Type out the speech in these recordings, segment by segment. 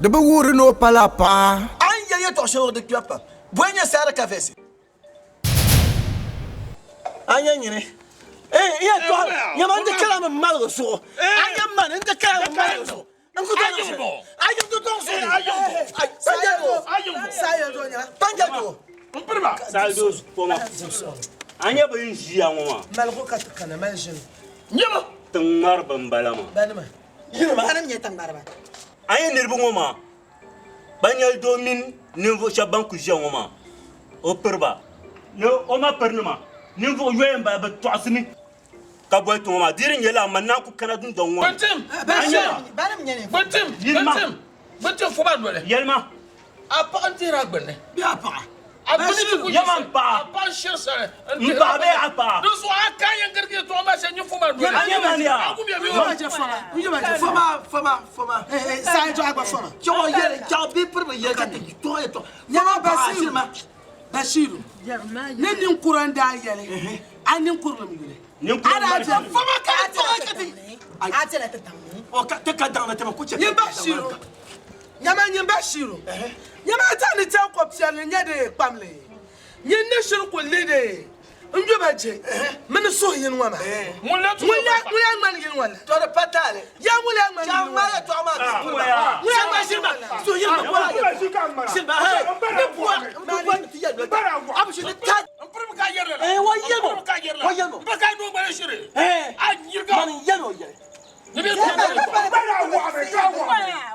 Di bi wuhiri ni o pala paɣa. A ni yɛli yɛtɔɣ shɛli ŋɔ di kpɛri pam. Bɔ n-nyɛ Saarikavɛsi? A nya nyini n yɛtɔɣa nyama n di kala mi maligi zuɣu. A nya mani n di kala mi maligi zuɣu. N ku tɔŋ shɛli. A yiŋ ti tɔŋ zuɣu. Kpanjɛ doo. Saalido koma. A nya bɛ ni ʒiya ŋɔ maa. Maligu ka ti kana mali ʒini. Nyama. Tiŋŋmariba m-bala maa. Banima. Yinima. Banim nyɛ tiŋŋmariba. A nya niriba ŋɔ maa, Kpanjɛli doo mini ninvuɣ shɛba ban kuli ʒiya ŋɔ maa, o piri ba. Ni o ma pirinima, ninvuɣ yoya m-bala, bɛ tɔɣisimi ka boli ti ŋɔ maa. Di di nyɛ lala, man naan ku kana dundɔŋ ŋɔ ni. Gbutim! Gbutim! Gbutim! Gbutim foma noli. Yɛlima. A paɣa n-dihiri a gbunni. Bee a paɣa. A gbunni ti ku Yɛma m paɣa. A paɣa n-shiri sani. M paɣa bee a paɣa. Di zuɣu a ka yɛn garigi yɛtɔɣa maa shɛli nyɛ foma noli. A nyɛ mani yaa. A ku bɛ bɛ Foma je foma. N je je foma foma foma. Eh eh sai to agba foma. Chɔɣɔ yɛli chɔɣɔ bɛ piri bi yɛli ka ti tɔɣɔ yɛtɔɣa. Nyama Basiru. Bashiru. Ni ninkura n daa yɛli a ninkurilim yuli. Ninkura A daa mali je Foma ka ti tɔɣɔ ka ti. A tɛla ti tam ni. O ka ti ka daŋ ti ku chɛ. Nyin Bashiru. Nyama nyin Bashiru. Nyama a ta ni tɛm ko piɛlli nyɛ di kpamli. Nyin ni shiri ku li di n gbi ba je mini suhu yini ŋɔ maa. Ŋun la Ŋun ya ŋun ya ŋmani yini ŋɔ la. Tɔ di pa taali. Ya ŋun ya ŋmani Chɛŋ yini ŋɔ maa la. yɛtɔɣa maa ti piri ba. Ŋun ya ŋmani yini ŋɔ la. Suhu yini ma bɔra yɛtɔɣa. Shiri hey ni bɔra n bi bɔri ni ti yɛli noli. A bi shiri ni ta. N piri mi ka yɛri la. Eh wa yɛli o. N piri mi ka yɛri la. Wa yɛli o. N piri ka doo gbali shiri. Eh. A nyirika. Mani yɛli o yɛli. Ni bɛ tɔɣa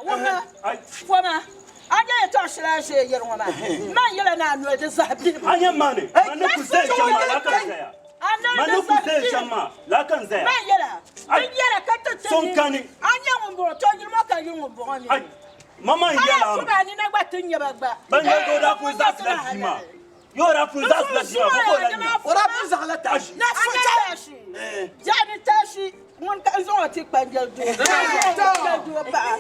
Wuma, foma, a nyɛ yɛtɔɣ shɛli a ʒe yɛri ŋɔ maa, man yɛla ni a noli di zahi bilibu. A nyɛ mani, mani ku zaya shɛm maa laa ka n zaya. A noli Mani di ku zahi zaya shɛm bilibu. maa laa ka n zaya. Man yɛla, n yɛla ka ti ti So nini. n-kani. A nyɛ ŋun bɔŋɔ, to yuli ŋɔ ka yuli ŋun bɔŋɔ nini. Ai, mama n Hali yɛla a a ku ba nina gba ti nya ba gba. Ban yɛli ka o daa pun zaɣisila bia maa. Yo o daa pun zaɣisila bia maa, bɔ ka o lahi nya? O daa pun zaɣila tashi. Na tashi. Jaani tashi ŋun ka n zaŋ o ti kpanjɛli doo. Kpanjɛli doo paɣa.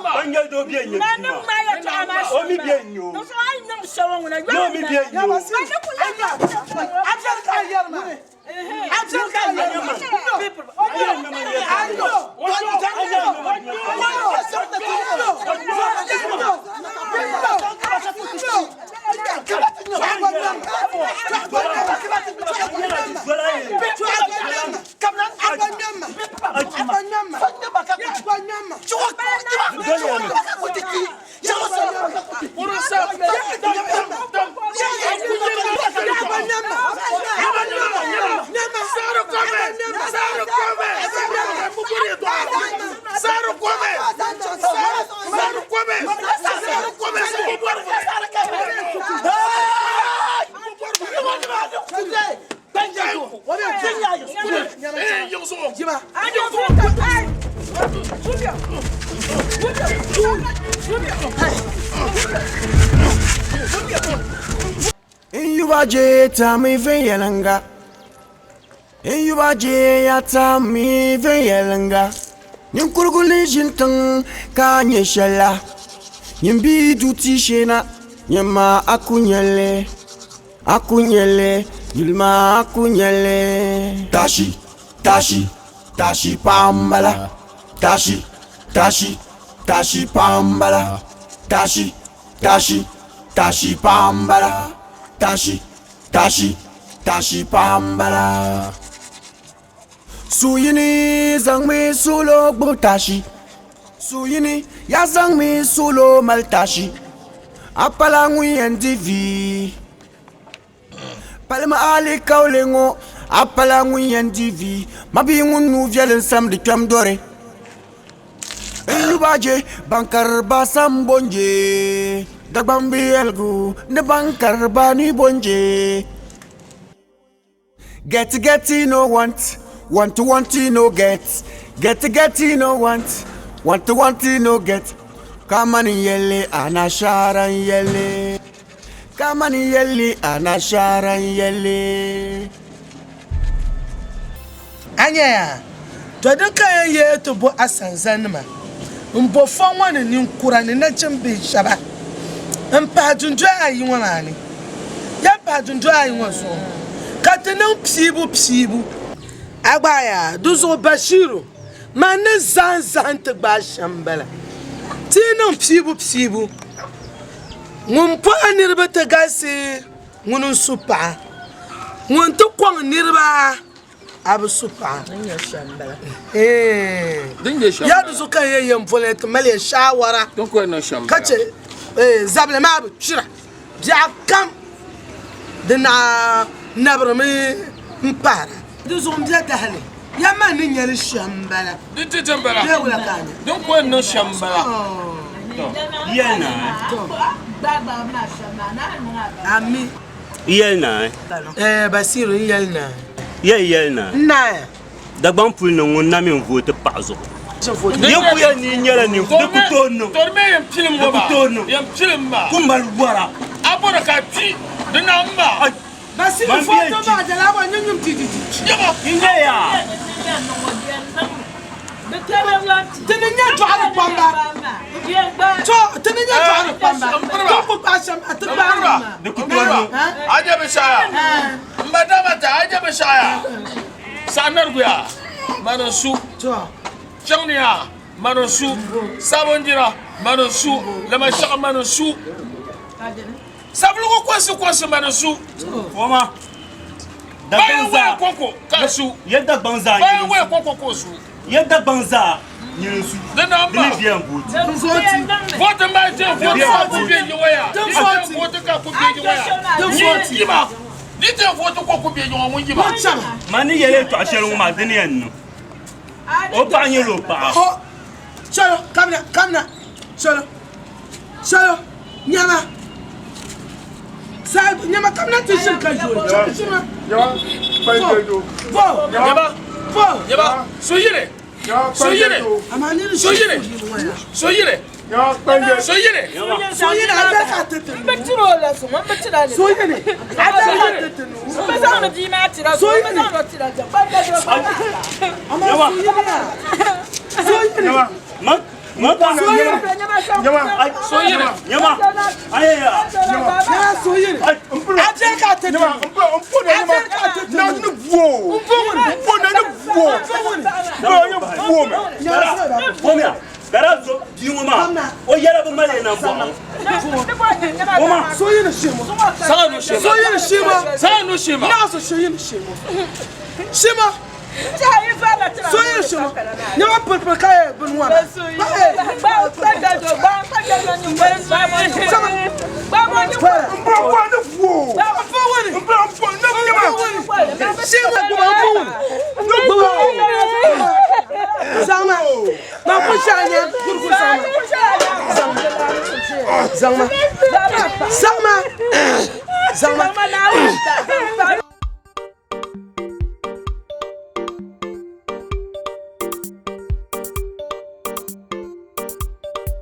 Kpanjɛli doo bɛ n-nyɛ Na bia niŋ maa. ma yɛltɔɣa maa O mi shɛm bɛ maa. n-nyɛ o. Di zuɣu a yi niŋ shɛli ŋuna Yo o mi bɛ n-nyɛ o. Ma ni ku lahi A viɛli ka a yɛri maa. A viɛli ka a yɛri maa. N yuba je tami viɛnyɛliŋga. N yuba je ya tami viɛnyɛliŋga. Ninkurigu ni ʒini tiŋ ka a nyɛ shɛli la, nyin bi du ti sheena, nyama a ku nya li, a ku nya li, yuli maa a ku nya li. Tashi, tashi, tashi paɣa m-bala. Tashi, tashi, tashi paɣa m-bala. Tashi, tashi, tashi paɣa m-bala. Tashi, tashi, tashi paɣa m-bala. Suyini zaŋmi suɣulo gbubi tashi. Suyini ya zaŋmi suɣulo mali tashi. A pala ŋun yɛn di vi. Palimi alikauli ŋɔ, a pala ŋun yɛn di vi. Mabia ŋun nuu viɛli n-samdi kpɛm dɔri. N yuba je ban kariri ba sam bonje. Dagbamb yɛligu ni ban kariri ba ni bonje. Get get no want, want want no get. Get get no want, want want no get. Kamani yɛli anashaara n yɛli. Kamani yɛli anashaara n yɛli. A nyaya, to din ka yɛn yeei ti bo asanzanima m-bo fɔŋ ŋɔ ni ninkura ni nachimbihi shɛba m-pahi dundoya ayi ŋɔ maa ni. Yɛn pahi dundoya ayi ŋɔ zuɣu ka ti niŋ piibu piibu. A gbaaya di zuɣu Bashiru, man ni zahim zahim ti gbaai shɛm m-bala. Ti yi niŋ piibu piibu, ŋun pɔhi niriba ti galisi ŋuni n-su paɣa, ŋun ti kɔŋ niriba a bi su paɣa. Yaa di zuɣu ka n yɛn yɛn boli ya ti mali ya shaawara ka chɛ zabili maa bi kpira biɛɣu kam di naɣ nabirimi m-pahira. Di zuɣu m be dahili ya man ni nya li shɛm m-bala. Din ti ti m-bala. Bee wula ka a nya? Din ku yɛn niŋ shɛm m-bala. Yɛli naai. Ami. Yɛli naai. Ɛɛ Basiru n yɛli naai. Yɛli yɛli naai. N naaya. Dagbaŋ puli ni ŋun na mi n-vooti paɣa zuɣu. Yin ku yɛli ni yi nyɛla ninvuɣ di ku tooi niŋ. Tɔri mi yɛn pilim Di ŋɔ ku maa. tooi niŋ. Yɛn pilim maa. Ku mali wara. A bɔri ka a kpi di nam maa. Basiru Man vooti bɛ maa jɛla a bɔ nyim ti di ti. Yaba. N nyɛ ya. Ti ni nyɛ dɔɣiri kpamba. To ti ni nyɛ dɔɣiri kpamba. Ti ku kpaai shɛm a ti kpaai maa. Di ku tooi niŋ. A nyɛ binshɛɣu ya. M ba dama ta a nyɛ binshɛɣu ya. Saɣa narigu ya. Mani n su. Chaŋ ni ya. Mani n su. Sabondira. Mani n su. Lamashɛɣu mani n su. Sabiligu kɔnsi kɔnsi mani n su. Koma. Bayan waya kɔŋko ka su. Yɛ Dagbaŋ zaa Bayan waya kɔŋko ka o su. Yɛ Dagbaŋ zaa nyini n su. Di nam Di ni maa. viɛ n vooti. Vooti maa je vooti ka ku bɛ yi waya. Di je vooti ka ku bɛ yi waya. Ni yima. Di je vooti ka ku bɛ yi ŋɔ ŋun yima. Man ni yɛli yɛltɔɣa shɛli ŋɔ maa di ni yɛn niŋ. O paɣa nyɛla o paɣa. O chalo kamina kamina chalo chalo nyama sahibu nyama kamina ti ʒini ka yooi chalo ʒini Vo. Vo. Nyama. Vo. Nyama. So yiri. So yiri. Amaa nini So yiri. So yiri. So yiri. So yini a bɛ ka ti ti N bi tiri o la zuŋɔ, n bi tiri a li. So yini a bɛ ka ti ti N bi zaŋdi bia maa tira So zuŋɔ, n bi yini. zaŋdi o tira zuŋɔ. Ba da zuŋɔ, ba da Amaa so yini a so yini Man man ka so yini So yiri. Nyama. Ayi ya. nyama so yini a bɛ ka ti ti a bɛ ka ti ti Bomiya. Gara zo bia ŋɔ maa o yɛla bi mali na bɔɣu. Koma. So yini shimo Saɣa nu shima. so yini shimo Saɣa nu shima. naa so so yini shimo shimo so yini shimo nyama piripiri ka yɛ bin wana Zaŋma ma ku shɛli nyɛ kurigu zaŋma zaŋma zaŋma zaŋma.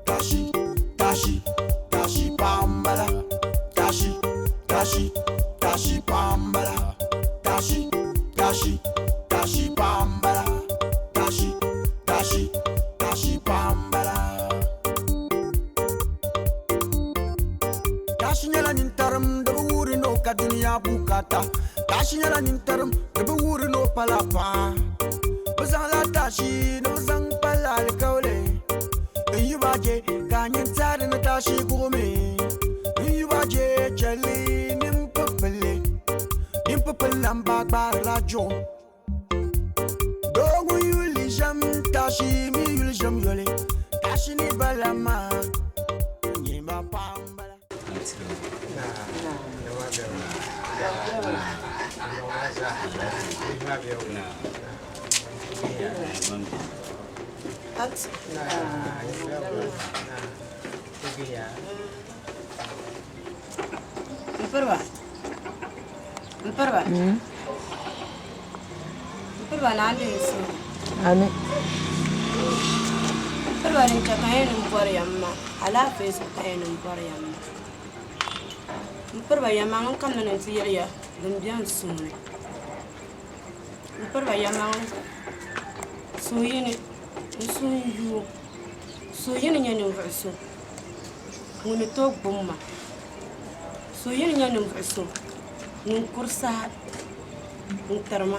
Tashi, tashi, tashi pambala. Tashi, tashi, tashi pambala. Tashi, tashi, tashi pambala. Tashi, tashi, tashi pambala. Tashi nyɛla nintarim di bi wuhiri ni o ka dunia bukata. Tashi nyɛla nintarim di bi wuhiri ni o pala paɣa. Bɛ zaŋla tashi ni bɛ zaŋ pali alikauli. N yi ba je ka nyin tɛhiri ni tashi guɣimi. N yi ba je chɛli nimpipili. Nimpipili lamba gbaarila juɣu. Doo ŋun yuli ʒɛm tashi mi yuli ʒɛm yoli. Tashi ni bala maa nyɛ ma paɣa m-bala. M piriba m piriba m piriba naa deei suhu Ami. M piriba din chɛ ka n yɛn niŋ bɔri ya m-ma alaafee zuɣu ka n yɛn niŋ bɔri ya m-ma m piriba yɛlimaŋli n kamina ni n ti yɛli ya din be n suhu ni m piriba yɛlimaŋli suhu yini n suhu n yuui suhu yini nyɛ ninvuɣ so ŋun ni tooi gbubi ma suhu yini nyɛ ninvuɣ so ŋun kuri saha n-tiri ma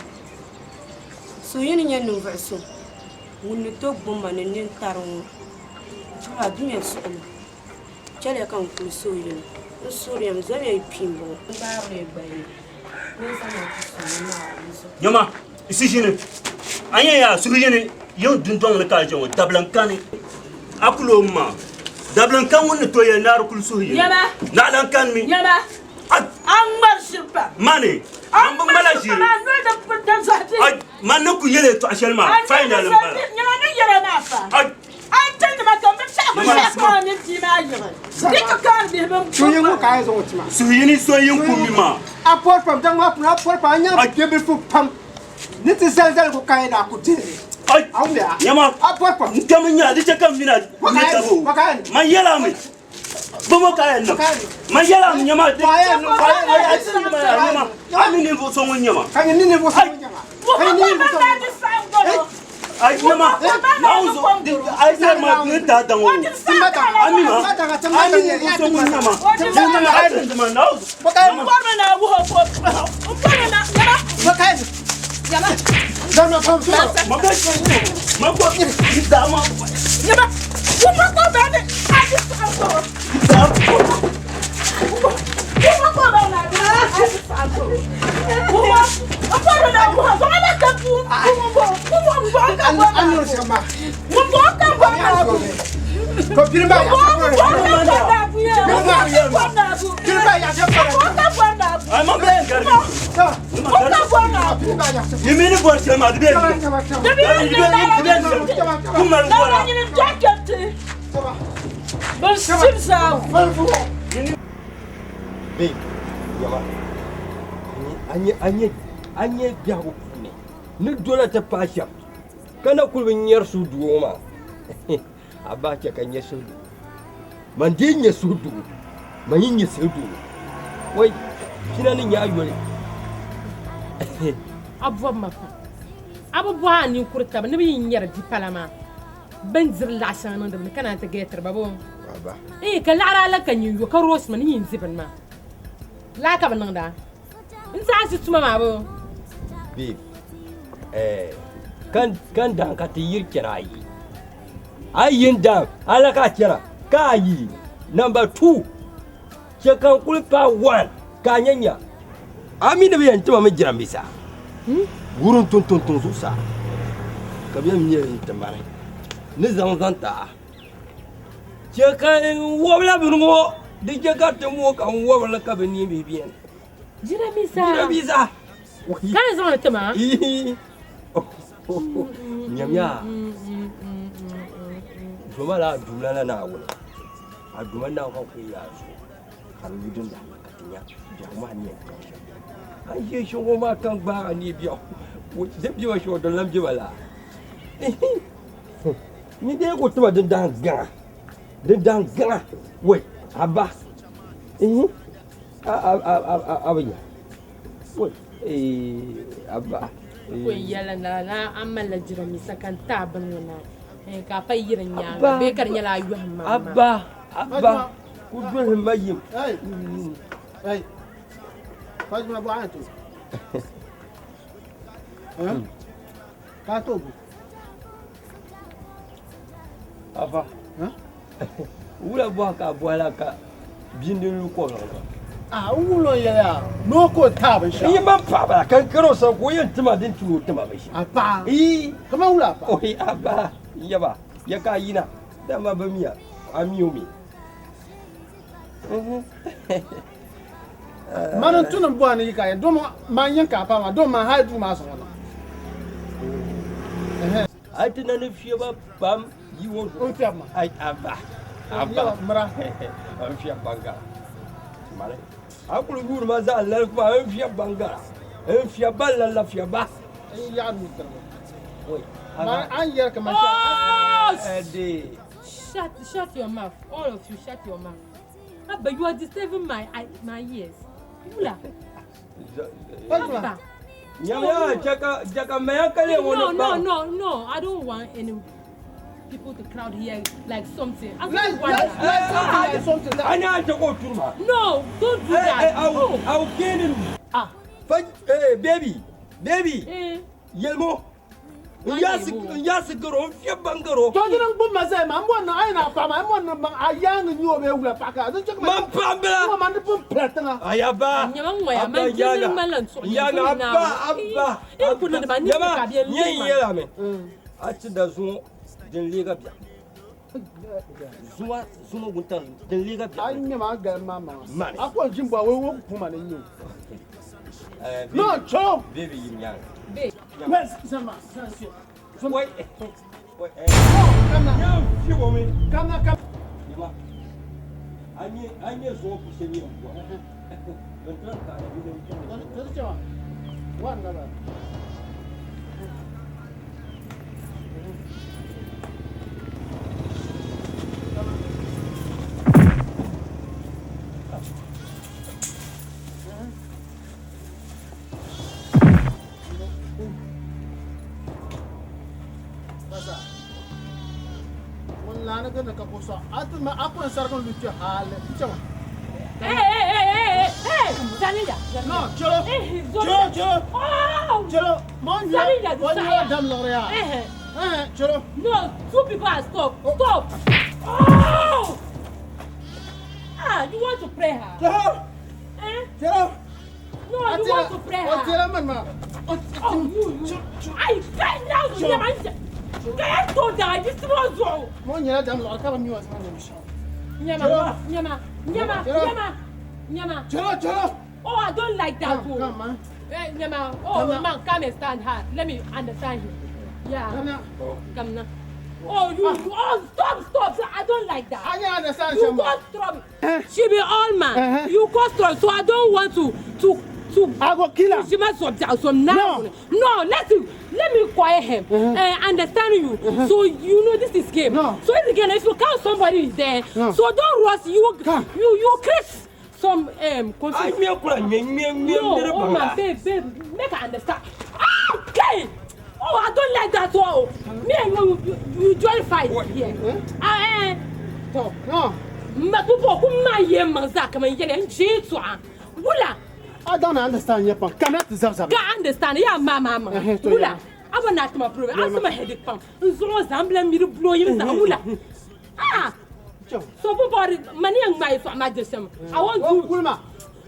suhu yini nyɛ ninvuɣ so ŋun ni tooi gbubi ma ni nintariŋ ŋɔ. Chiwa dunya suɣili. Chɛliya ka n kuli suhu yini. N suhiri ya mi, zomiya yi kpi m-bɔŋɔ. N gbaarila yi gbali ni ni n zaŋ ya ti sɔŋ ni Naawuni zuɣu. Nyama, n si ʒini. A nya yaa suhu yini yiŋ dundɔŋ ni ka a ʒe ŋɔ, dabilim kani. A kul o ma. Dabilim ka ŋun ni tooi yɛli ni a di kuli suhu yini. Nyama. Naɣilan kani mi. Nyama. A A ŋmari ʒiri pam. Mani, A man bi ŋmala ŋmari ʒiri ʒiri. pam, a noli di di zɔhi vi. A man ni ku yɛli yɛtɔɣa shɛli maa, A noli final di m-bala. zɔhi vi. Nyama ni yɛla maa fa. A A yi ti nima ka binshɛɣu binshɛɣu ka a mini bia maa yiɣi. Di ti kaari bihi bɛn So yin ŋɔ ka a yɛn zaŋ o ti ma. Suhu yini so yin ku mi maa. A pɔri pam, daŋ maa puuni a pɔri pam, a nya bibilifu pam ni ti zali zaligu ka yɛn a ku deei li. A wumdi a? Nyama, A pɔri pam. n kpɛmi nya di chɛ ka m mini a nyɛ taba o. Man yɛl a mi, bɔbɔ ka a yɛn niŋ. Man yɛl a mi nyama, a ti nima yaa nyama, a mi ninvuɣ so ŋun nyɛ ma. Ka nyini ninvuɣ so ŋun nyɛ ma. Ka nyini ninvuɣ so ŋun nyɛ ma. Ay nyama, Naawuni zuɣu, a yi zali ma ni daa daŋ o. A mi ma, a mi ninvuɣ so ŋun nyɛ ma. A ti nima Naawuni zuɣu. Ni mini bɔri shɛli maa di bɛ Babe, yɛma, a nyɛ biɛhigu puuni ni dola ti paai shɛm ka na kuli bi nyari suhuduo ŋɔ maa a bahi chɛ ka n nya suhuduo man dii nya suhuduo man yi nya suhuduo wai pina ni nya a yoli a bɔbi ma pam a bi bɔhi a ninkuri taba ni bɛ yi nyari bipala maa bɛn diri laɣ shɛŋa niŋdi bɛ ni ka naan ti gɛɛtiri ba boo? Ee, ka laɣiri a la ka nyin yo ka roos ma ni nyin di bini maa. Laa ka bɛ niŋdi a. N zaɣisi tuma maa boo? Babe, eh, kan kan dan ka ti yiri chana ayi. A yi n dan a la ka chana ka ayi. Number 2, che kan kuli pa 1 ka nya nya. A mi ni bɛ yɛn tima mi jiranbiisa wurim tuntuntun zuɣusaa ka bɛ yɛn me li n-ti mani ni zaŋ zaŋ ti a. Chɛ ka n wɔbila bini ŋɔ di chɛ ka ti mooi ka n wɔbiri li ka bɛ neei bihi beni. Jiranbiisa. Jiranbiisa. Ka ni zaŋ li ti ma? Nyamiya, zoma la a Duuma la Naawuni. A Duuma Naawuni ka ku yaai zuɣu. Ka di lu din lahi ka ti nya biɛhigu maa ni yɛn chaŋ shɛm. A yi ʒe shɛŋa maa ka n gbaag a ni biɛɣu din be ba shɛŋa din lan be ba laa. Ni dee ku tima din dahin gaŋa, din dahin gaŋa, wai a ba, a bi nya, wai a ba. Ko n yɛli la na a malila jiranbiisa ka n ti a bini ŋɔ na ka a pa yi di nyaaŋa bee ka di nyɛla a yɔhim ma maa. Abba, abba. Ku doli ma yim. Hey, hey, Fatima bɔ a to. Ka to bu. Afa. Wula bɔhi ka bɔhi la ka bindi lu kɔbilig ni. Ah, wulo yɛli no ko taa binshɛɣu. Yi man paɣa bala ka n kari o sani ka o yɛn tima din tuui o tima binshɛɣu. A paɣa? Ii. Kaman wula a paɣa? Oi, a ba, yaba, ya ka a yina, dama bi miya, a mi o mi. Mani n tuni bɔhi ni yi ka yɛn domi man yɛn ka a paɣa maa domi man hali duu maa zuɣu na. A ti na ni fiɛba pam yi ŋɔ zuɣu. N fiɛbi ma. Ai aba aba mira. N fiɛbi bangara. Mali a kuli yuuni ma zaa lali kuma n fiɛbi bangara. N fiɛbi ba lala fiɛba. N yaɣi nudirigu. Oi. Man an yɛri ka man shɛli. Shut, shut your mouth. All of you, shut your mouth. Abba, you are disturbing my, my ears. Wula. Abba. Nyamiya jaka jaka maya kale No, no, no, no. I don't want any people to crowd here like something. I don't want that. Like something. Anya jako turma. No, don't do that. Hey, I'll kill him. Ah. Hey, baby, baby. Eh. Yelmo. N yaasi garo, n fiɛ ban garo. To dini n gbubi ma zaya maa, m bɔri ni a yi na paɣa maa, m bɔri ni m baŋ a yaaŋa n-nyɛ o bee wula paɣa ka a di chɛ ka Man paɣa m-bala. Ŋɔ maa ni pun pila tiŋa. Ayi a ba. Nyama ŋɔya, A ba man yaaŋa. jilli ŋmanila n tuɣi Yaaŋa, a ba, a ba. N ku niŋdi ma, ni Nyama, ka a bɛ nyɛ lihi n ma. yɛla mi. A ti da zuŋɔ din leega biɛɣu. Zuŋɔ, zuŋɔ wuntaŋ din leega biɛɣu. A nyɛ ma a galim maa maŋa. Mani. A ko n-ʒi m-bɔhi o o ku puhi ma ni n nyɛ o. Eh, No, baby. chɔŋ. Baby yim nyaaŋa. Babe. Wait, zama, zama, zama. Wai, wai, eh. Come now. Nyɛ n fiɛ o mi. Come now, come. Nyama, a nyɛ, a nyɛ zuŋɔ pu shɛli yɛn bɔhi. Bin tira ka a bi din Tɔri chɛma. One number. Ŋun laani gindi ka ko sɔɣ a ti ma a ku n sarigi n lu kpe hali n chɛma. Hey, hey, hey, hey, hey, Zaniya. No, chelo. Eh, Chelo, chelo. Oh! Chelo. Ma o nyɛla Zaniya, o nyɛla dam liɣiri yaa. Eh, Eh, chelo. No, two people are stop. Stop. Oh! Ah, you want to pray her? Chelo. Eh? Chelo. No, you want to pray O her. tela man ma. Oh, you. I can't now. Kaya to da, this was all. Ma o nyɛla dam liɣiri ka bi mi o zaŋ nim shɛm. Nyama, nyama, nyama, Chelo. nyama, nyama. Chelo, chelo. Oh, I don't like that. Come, oh. come, man. Eh, nyama. Oh, Come now. man, come and stand here. Let me understand you. Yeah. Come now. Come now. Oh, you, oh, stop, stop. I don't like that. I can't understand You Shema. cause trouble. She be all man. You cause trouble. So I don't want to. I go kill her. She must so now. No. No, let me quiet him and understand you. So you know this is game. No. So it's again, if you count somebody is there, No. so don't rush. You Come. you create some A confusion. ŋmɛ kura ŋmɛ ŋmɛ ŋmɛ No, niriba oh maa. my babe, babe, make I understand. Ah, okay. Oh, I don't like that one. Me and you join fight here. Ah, eh. To, no. Ma kupo kuma ye manza kama yele nji twa. Wula, I don't understand yet, but come to zab zab. ka understand ya ma ma ma. Eh, to Wula. ya. Aba na tuma problem. Asuma headache pam. Nzo zambla miri blow yim za wula. Ah. Chelo. So po body mani yang mai so ma jesem. I want O you. kulma.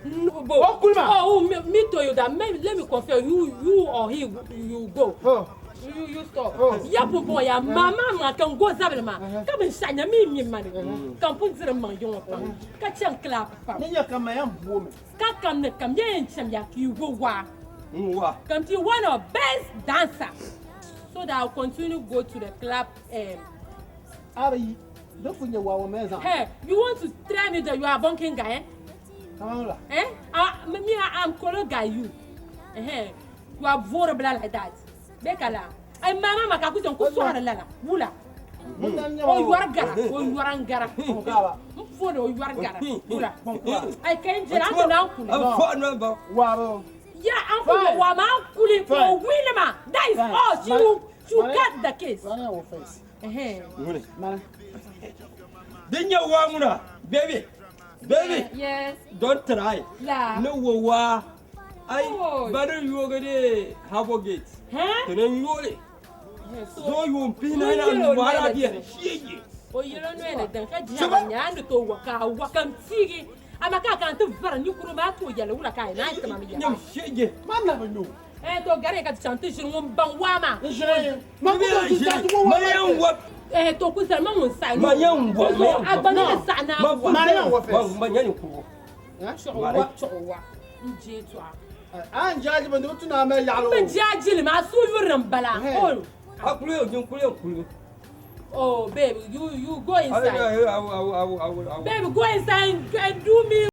No, bo. O kulma. Oh, oh, me to you that me, let me confess you or he you go. Oh. You stop. Oh. Ya po bo ya mama ma kan go zabel ma. Ka bin shanya mi mi ma ni. Kan pun zira man yon pa. Ka chen clap pa. Ni nyɛ kama yan buo mi. Ka kam ne kam ye chem ya ki go wa. N wa. Come to one of best dancer. So that I'll continue go to the club. Abi, don't put your wow meza. Hey, you want to tell me that you are bunking guy? Eh? Come on, la. Eh? Me, I'm color guy you. Eh? You are vulnerable like that. Bekala. Ay mama makaku son kusuara lala. Wula. O yuara gara, o yuara ngara. Mfone o yuara gara. Wula. Ay kenjera an na kuli. A fɔ nɔ ba. Wabo. Yeah, uncle wa ma kuli ko winema. That is all. She will she will cut the case. Mane wo face. Eh. Ŋuni. Mane. Din nyɛ waa ŋuna. Baby. Baby. Yes. Don't try. La. Ne wo waa. Ai, Oh. bari yoge de Harbour Gate. Huh? Tene yole. So Zo yun pina na wara biya. Shege. o yelo no ene dan ka jiya nya ndo to waka waka mtigi. Ama ka kan to vara ni kuro ma to yele wula ka na tama mi ya. Nyam shege. Man na no. Eh to gare ka chanter jiri ngon ban wa ma. Njere. Ma ko to ta to Ma yan wa. Eh to ku sel ma mun sa Ma yan wa. So agbani le sa na Ma wa. Ma yan wa Ma face. ma yan ku. Chɔgɔ wa chɔgɔ wa. N je to a. An jaji ban tu na me yalo. N je ajili ma su yuri n bala. Oh. A kulu yo jin kulu yo kulu. Oh babe, you go inside. Awu awu awu awu awu. Babe, go inside and do me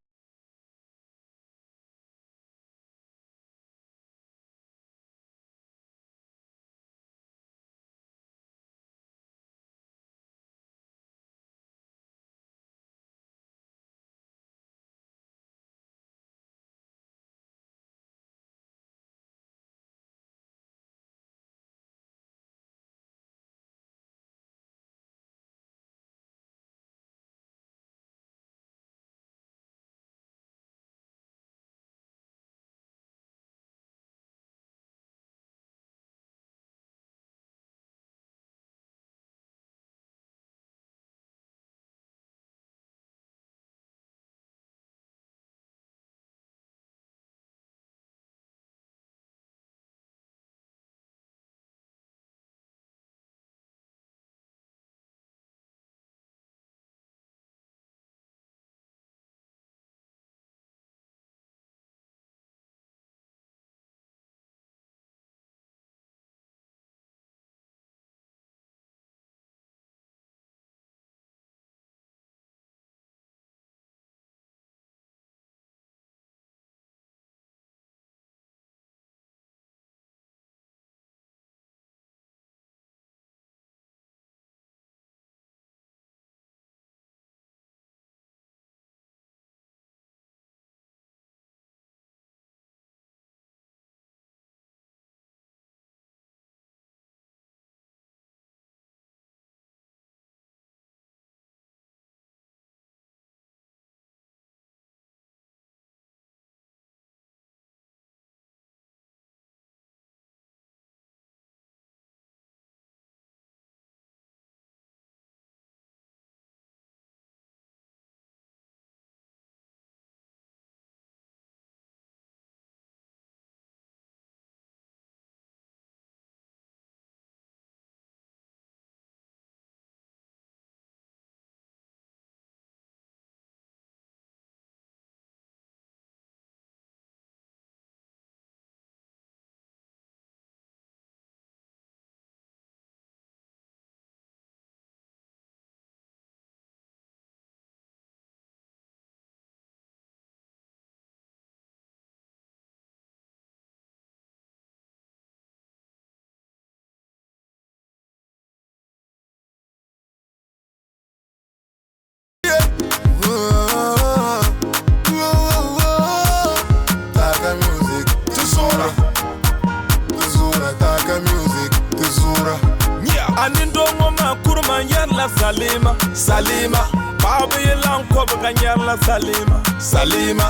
nyɛrila salima salima paɣaba yi laɣim kɔbiga nyɛrila salima salima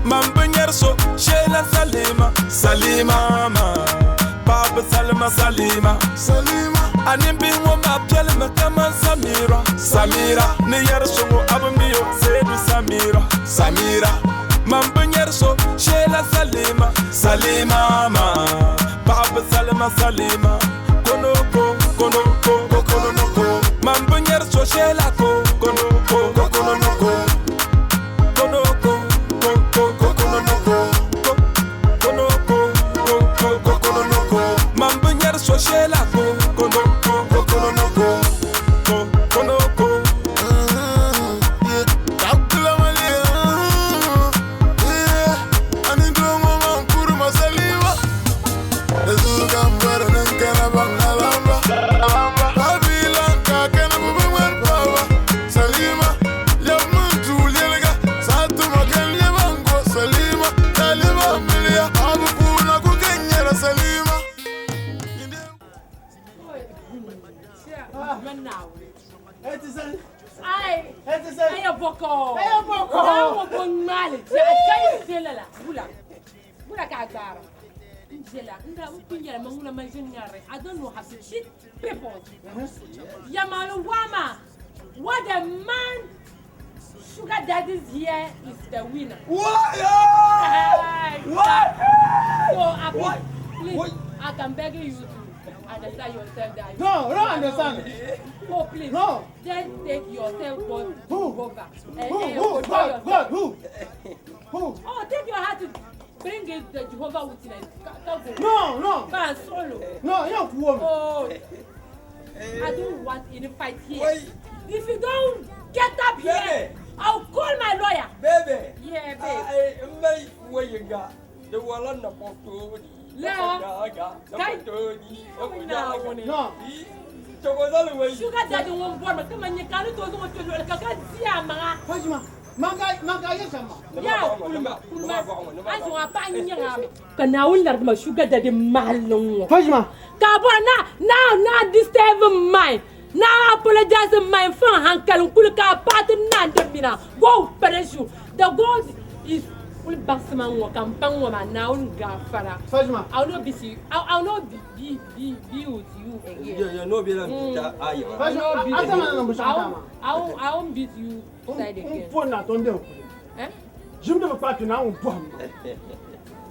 man bi nyɛri so sheela salima salima maa paɣaba salima salima salima a nimbihi ŋɔ maa piɛlimi kaman samira samira ni yɛri so ŋɔ a bi mi o seedu samira samira man bi nyɛri so sheela salima salima maa paɣaba salima salima konoko konoko kokonoko man bi nyɛri so sheela ko konoko kokonoko konoko ko kokonoko ko konoko ko kokonoko man bi nyɛri so sheela ko konoko kokonoko ko konoko. I don't know how to cheat people. Yamalu Wama, what a man sugar daddies here is the winner. What? What? So I what? Please, what? I can beg you to understand yourself that. No, no understand. Oh please. No. Just take yourself God who? Jehovah. Who? Who? God, God, who? Who? Oh, take your heart to bring it the Jehovah Witness. No, no. But solo. No, you're woman. Oh, I don't want any fight here. Wait. If you don't get up here, baby. I'll call my lawyer. Baby. Yeah, babe. I may where you got the one on the photo. No. No. Sugar daddy won't born. Come on, you can't do what you like. I can't see a man. Fajima. Manga yesama. Ya, kulma, kulma. Azo apa nyanga. Kana wala ma sugar daddy malong. Fajima. Ka bo na na na disturb mine. Na apologize my fan hankal kul ka pat na ndemina. Go punish you. The God is kul basma ngo kampang wa na un gafara. Fajima. I will not be you. I will not be with you again. You no be la bita ayi. Fajima. I won't beat you. Pona tonde okule. Eh? Jim de pa tu na un pom.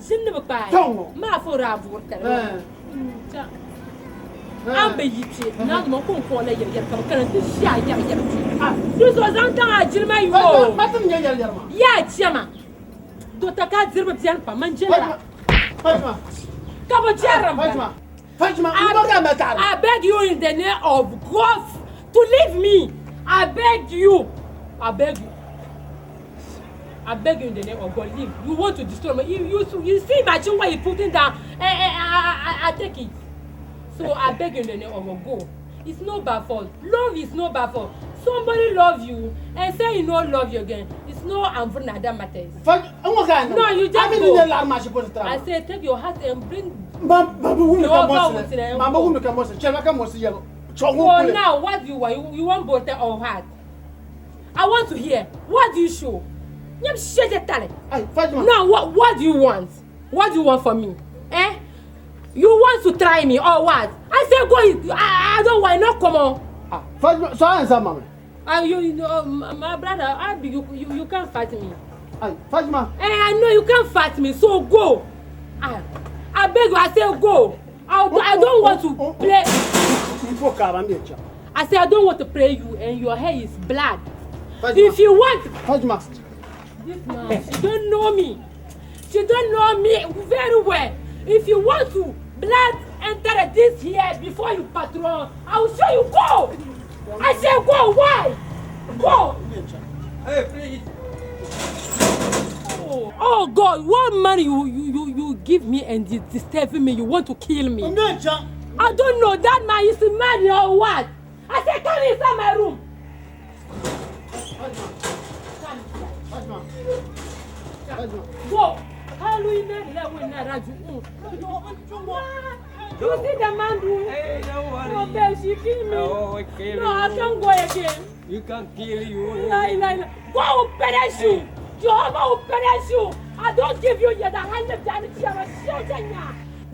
Jim de pa. Tongo. Ma fo ra vurta. Eh. An be yiti na mo ko ko la yer yer ka kana ti sha yer yer ti. Ah, du so zan tan a jirma yo. Ma tin yer yer ma. Ya chema. Do ta ka dirba bian pa manjela. Fajima. Ka bo jeram. Fajima. Fajima, mo ga ma ta. I beg you in the name of God to leave me. I beg you. I beg you. I beg you in the name of God, leave. You want to destroy me. You see, imagine what you putting down. I take it. So I beg you in the name of God, go. It's not by fault. Love is not by fault. Somebody love you and say you no love you again. It's no Amvruna that matters. No, you just go. I say take your heart and bring. So now what do you want? You want both or heart? I want to hear. What do you show? Now what do you want? What do you want from me? Eh? You want to try me or what? I say go. I don't want. No, come on. So answer, mama. You know, my brother, I be you can't fight me. Fajima. Eh, I know you can't fight me. So go. I beg you. I say go. I don't want to play. I say I don't want to play you, and your hair is blood. Fajima. If you want, Fajima. This man, she don't know me. She don't know me very well. If you want to blood enter this here before you patron, I will show you go. I say go. Why? Go. Hey, please. Oh God, what money you give me and you disturbing me? You want to kill me? I don't know that man is mad or what. I say come inside my room. Come inside. Go. You see the man do? Hey, don't worry. No, babe, she kill me. Oh, kill No, I you. can't go again. You can kill you. La, la, la. God will punish you. Jehovah will punish you. I don't give you yet. I hand down the chair.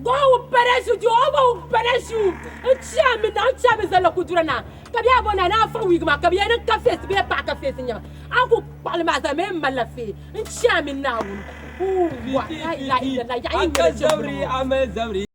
God will punish you. Jehovah will punish you. Nchia mi na nchia mi zala kudura na. Kabi abo na na fa wig ma kabi na ka face be pa ka face nyama. Anku kpali ma za me mala fe. Nchia mi na wun. Wa la la la la ya Aka zabri, ame zabri.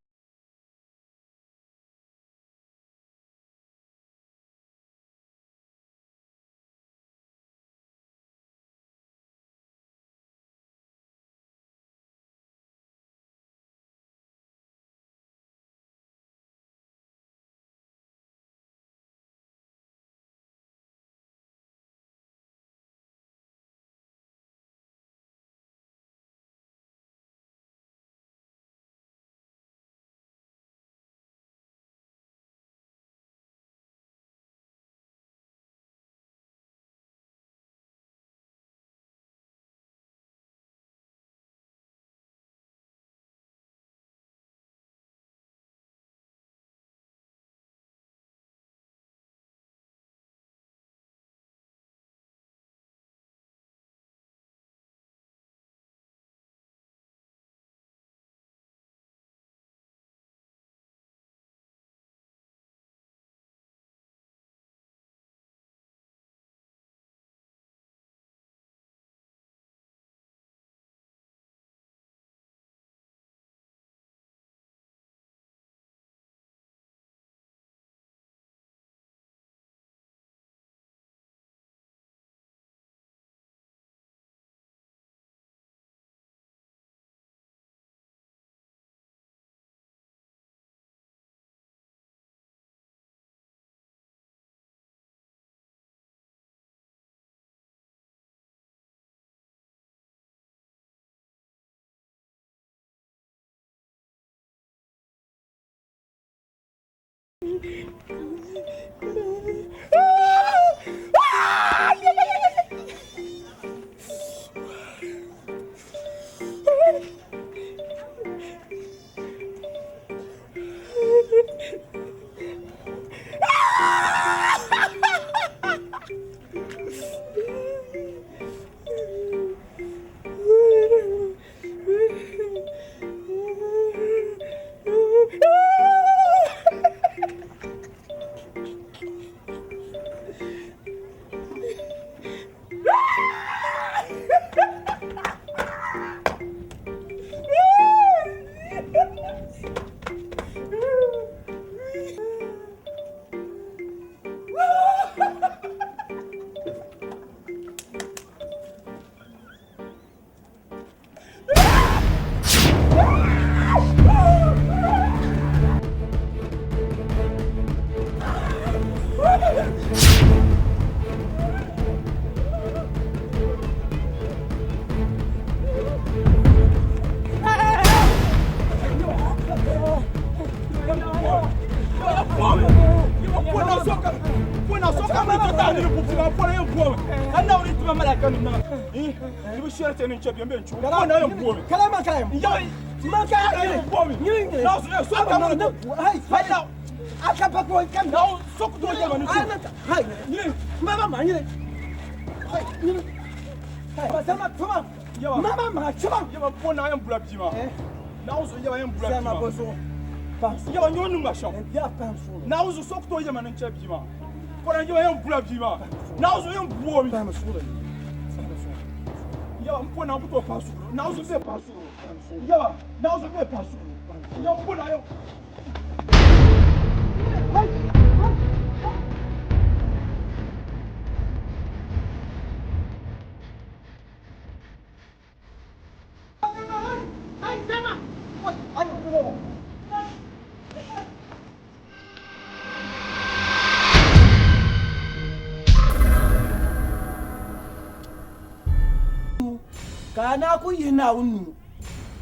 Ka na ku yihi Naawuni nuu,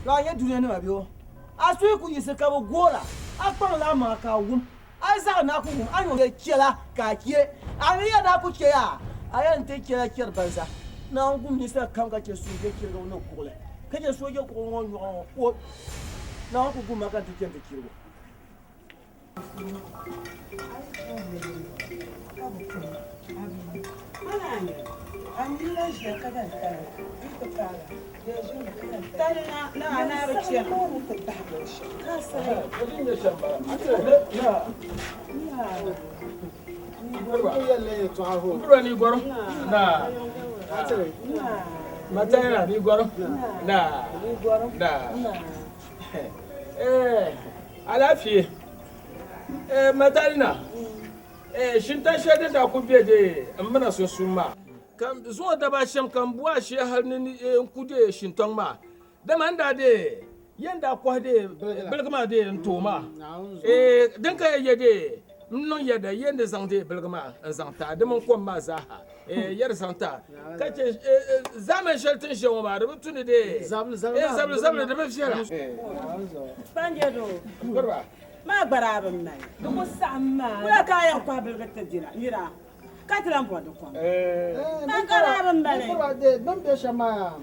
to a nyɛ dunianima bɛ o? A suhi ku yiɣisi ka bɛ goora, a kpaŋla a maŋa ka a wum, a yi zaɣi na ku wum, a ni yɛn chɛla ka a chɛ, a ni yɛn na ku chɛ yaa, a yɛn ti chɛla chɛri banza. Naawuni gum ninsal kam ka chɛ sooja chirigibu ni kuɣili, ka chɛ sooja kuɣili ŋɔ nyɔɣu ŋɔ o. Naawuni ku gum ma ka n ti chɛ nti chirigu. Alaafee Matalina shinta shɛli din daa kuli be de n mina sunsuuni maa ka zuŋɔ daba shɛm ka n bo a shee hali ni n ku de shintɔŋ maa dama n daa de yɛn daa kɔhi de biligi maa de n tooi maa din ka yɛ de n niŋ yɛda yɛn di zaŋ de biligi maa n zaŋ ti a di mini kom maa zaaha yɛri zaŋ ti a ka chɛ zaamani shɛli ti ni ʒiya ŋɔ maa di bi tu ni de zabili zabili di bi viɛla. Maa gba daa bi mali. Di ku saɣim maa. Wula ka a yɛn kɔhi biligi ti dira nira ka ti lan bɔri di kom? Maa gba daa bi mali. Bɛ ni be shɛm maa,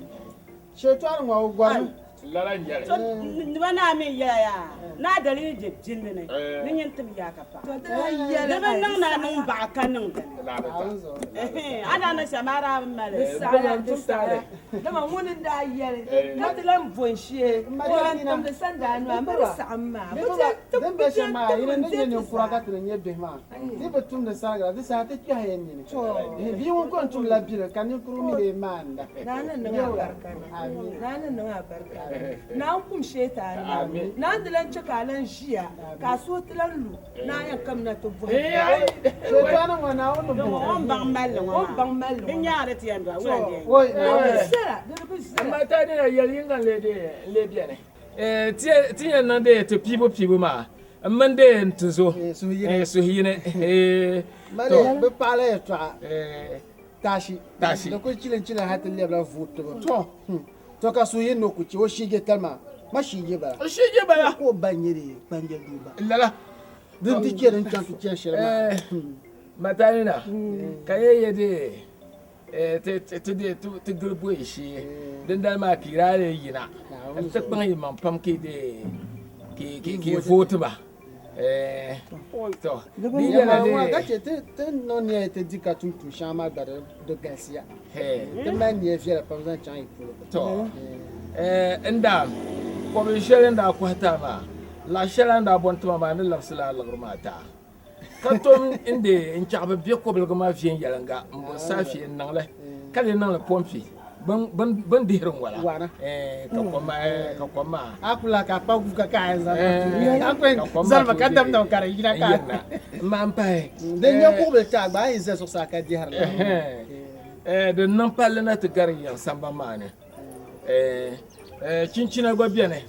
shɛtɔri ŋɔ o gɔrimi. Lala n-nyɛ li. Ni ba naa mi yɛla yaa, ni a daliri je binli ni, ni nyin tim yaa ka paɣa. Di bi niŋ ni a niŋ baɣa ka niŋ dini. A daa ni shɛm a daa bi mali. Di saɣiya, dama ŋuni n-daa yɛli ka ti lan bo n-shee ka o lan timdi sandaa nuu, amaa di saɣim maa. Din be shɛm maa, yi ni nyɛ ninkura ka ti ni nyɛ bihi maa, ti bi tumdi sariga, di saha ti kpɛhi ya nini. Bia ŋun ko n-tumla bili, ka ninkurigu mi lee maanda. Naa ni niŋ abarika ni. Naa ni niŋ abarika ni. Naa n-kum sheetaani. Naa n-di lan chɛ ka a lan ʒiya, ka a suhu ti lan lu. Naa yɛn kamina ti bɔhi. Sheetaani ŋɔ, Naawuni ni bɔh o. O ni baŋ mali li ŋɔ maa, di nyaari ti yɛn dɔɣi wula n-di yɛn nyɛ? Di bi zira. Amaa ti ni yɛli yiŋga n-lee beni. Ti yɛn niŋ dee ti piibu piibu maa m mini dee n tizo suhuyini. Mali bɛ paɣila yɛltɔɣa taashi. Taashi. Di kuli chilin chilin hali ti lɛbila vootibu. To ka suhuyini ni o ku che o shiige tali maa, ma shiige bala. O shiige bala. Ka o ba nyɛ dee kpanjɛ doo ba. Lala. Din ti che din chaŋ ti chani shɛli maa. Matalina, ka yɛ yɛ dee ti dee ti gili boyi shee dindali maa ka yi daa lee yina n-ti kpaŋ yi maŋ pam ka yi dee ka yi vooti ba. To di yɛla dee. Ka che ti niŋ nia ti di ka tum tuun shɛŋa maa gba di galisiya. Ti mali nia viɛla pam zaŋ chaŋ yi polo. To n daa kɔbil shɛli n daa kɔhi ti a maa, laɣ shɛli a ni daa bɔni ti ma maa n ni labisi lala liɣiri maa ti a. Ka tom n deei n chaɣi bi bɛ kobiligi maa viɛnyɛliŋga n bo saafie n niŋli ka lee niŋli pompi bin dihiri n wala ka kom maa a ku lahi ka a kpa guuka ka a yɛn zaŋ a ku yɛn zalimi ka damdam ka di yina ka yirina n maan pahi din nyɛ kuɣubili ti a gba a yi zali zuɣusaa ka dihiri li din niŋ palli na ti gari yiŋ sambani maa ni chinchina gba beni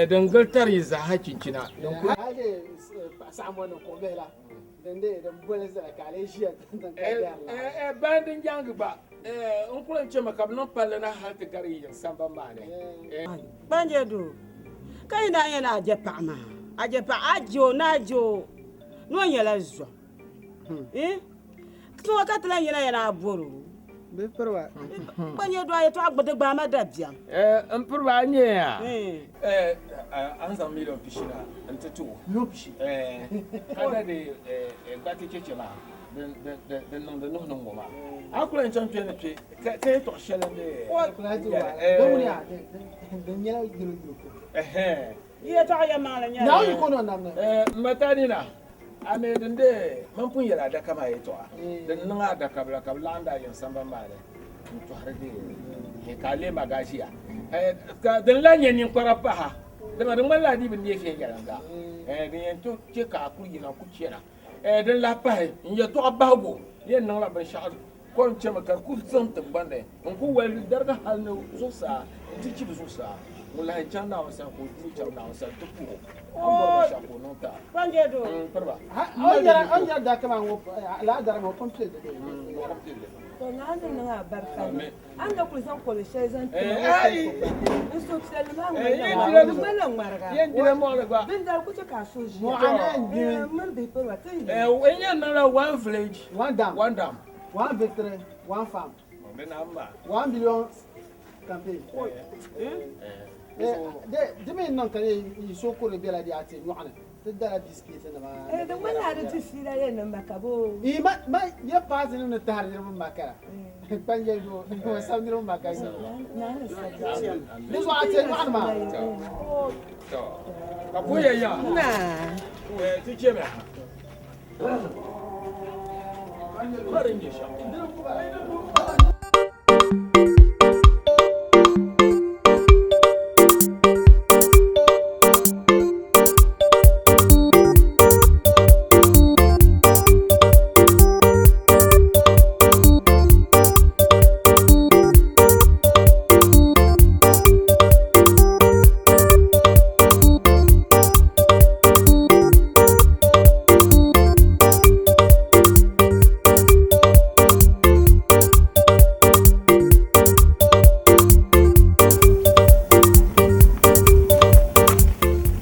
din gili tari yi zaaha chinchina din kuli Bayan din jaangi gba n kuli n chɛmi ka bi niŋ palli na hali ti gari yi yiŋ sambani maa ni. Kpanjɛ doo, ka yi naan yɛli a je paɣa maa, a je paɣa, a je o ni a je o ni o nyɛla zom. Tiŋa ka ti lahi yina ya ni a bɔr o. Bɛ piri ba. Kpanjɛ doo, a yɛtɔɣa di gbaai ma dabiɛm. M piri ba, a nya ya? A ni zaŋ miliɔn pishi na nti ti o. Miliɔn pishi? Ka da di gbariti cheche maa din niŋdi nuhi ni ŋ-ŋɔ maa. A ku lan chaŋ kpe ni kpe ka yɛtɔɣ shɛli n-di Din nyɛla yiriyiri ko. Yɛtɔɣa yɛlimaŋli nyɛla. Naawuni yiko ni o nam ni. M ma Tanina, a mi din deei man pun yɛli adaka maa yɛtɔɣa din niŋ adaka bila ka bɛ laɣindi a yiŋ sambani maa ni n-tɔhiri deei ka a leei magaaʒiya. Ka din lahi nyɛ ninkpara paha, dama di ŋmanila a dii bi neei viɛnyɛliŋga din yɛn tooi che ka a kuli yina n-ku chana. Din lahi pahi, n yɛtɔɣa bahigu yɛn niŋla binshɛɣu ko n-chemi ka di ku zaŋ tiŋgbani ni n-ku woligi darigi hal ni zuɣusaa nti chibi zuɣusaa. Ŋun lahi chaŋ Naawuni sani ka o dii chaŋ Naawuni sani ti puh o, o ni bɔri binshɛɣu ka o niŋ ti a. M piri ba. O ni yɛri daadaka maa ŋɔ, lala darigi maa o pun pili li bee? To Naawuni ni niŋ a barika ni a ni na kul zaŋ kɔbil shɛli zaŋ ti ma ŋɔ kɔŋko gba, n suhupiɛlli maa ŋmanila ŋmariga. Dindali ku chɛ ka a suhu ʒiya. M mini bihi piri ba ti ni yi. N yɛn niŋla one village, one dam. One dam. One victory, one farm. 1 billion campaign. Di mi niŋ ka yi so kuri bela di a ti nyɔɣu ni. Ti dala biscuit nima. Eh, di ŋmanila di di fiila yɛn niŋ ma ka bo. Ii, ma, ma, ya paati nim ni tahiri niriba makara. Kpan yɛli do, o sabi niriba maka yi. Di zuɣu a tiɛ nyɔɣu ni maa. Ka bo yɛ ya. Naa. Ti chɛ mi ha. Ka di nyɛ shɛm.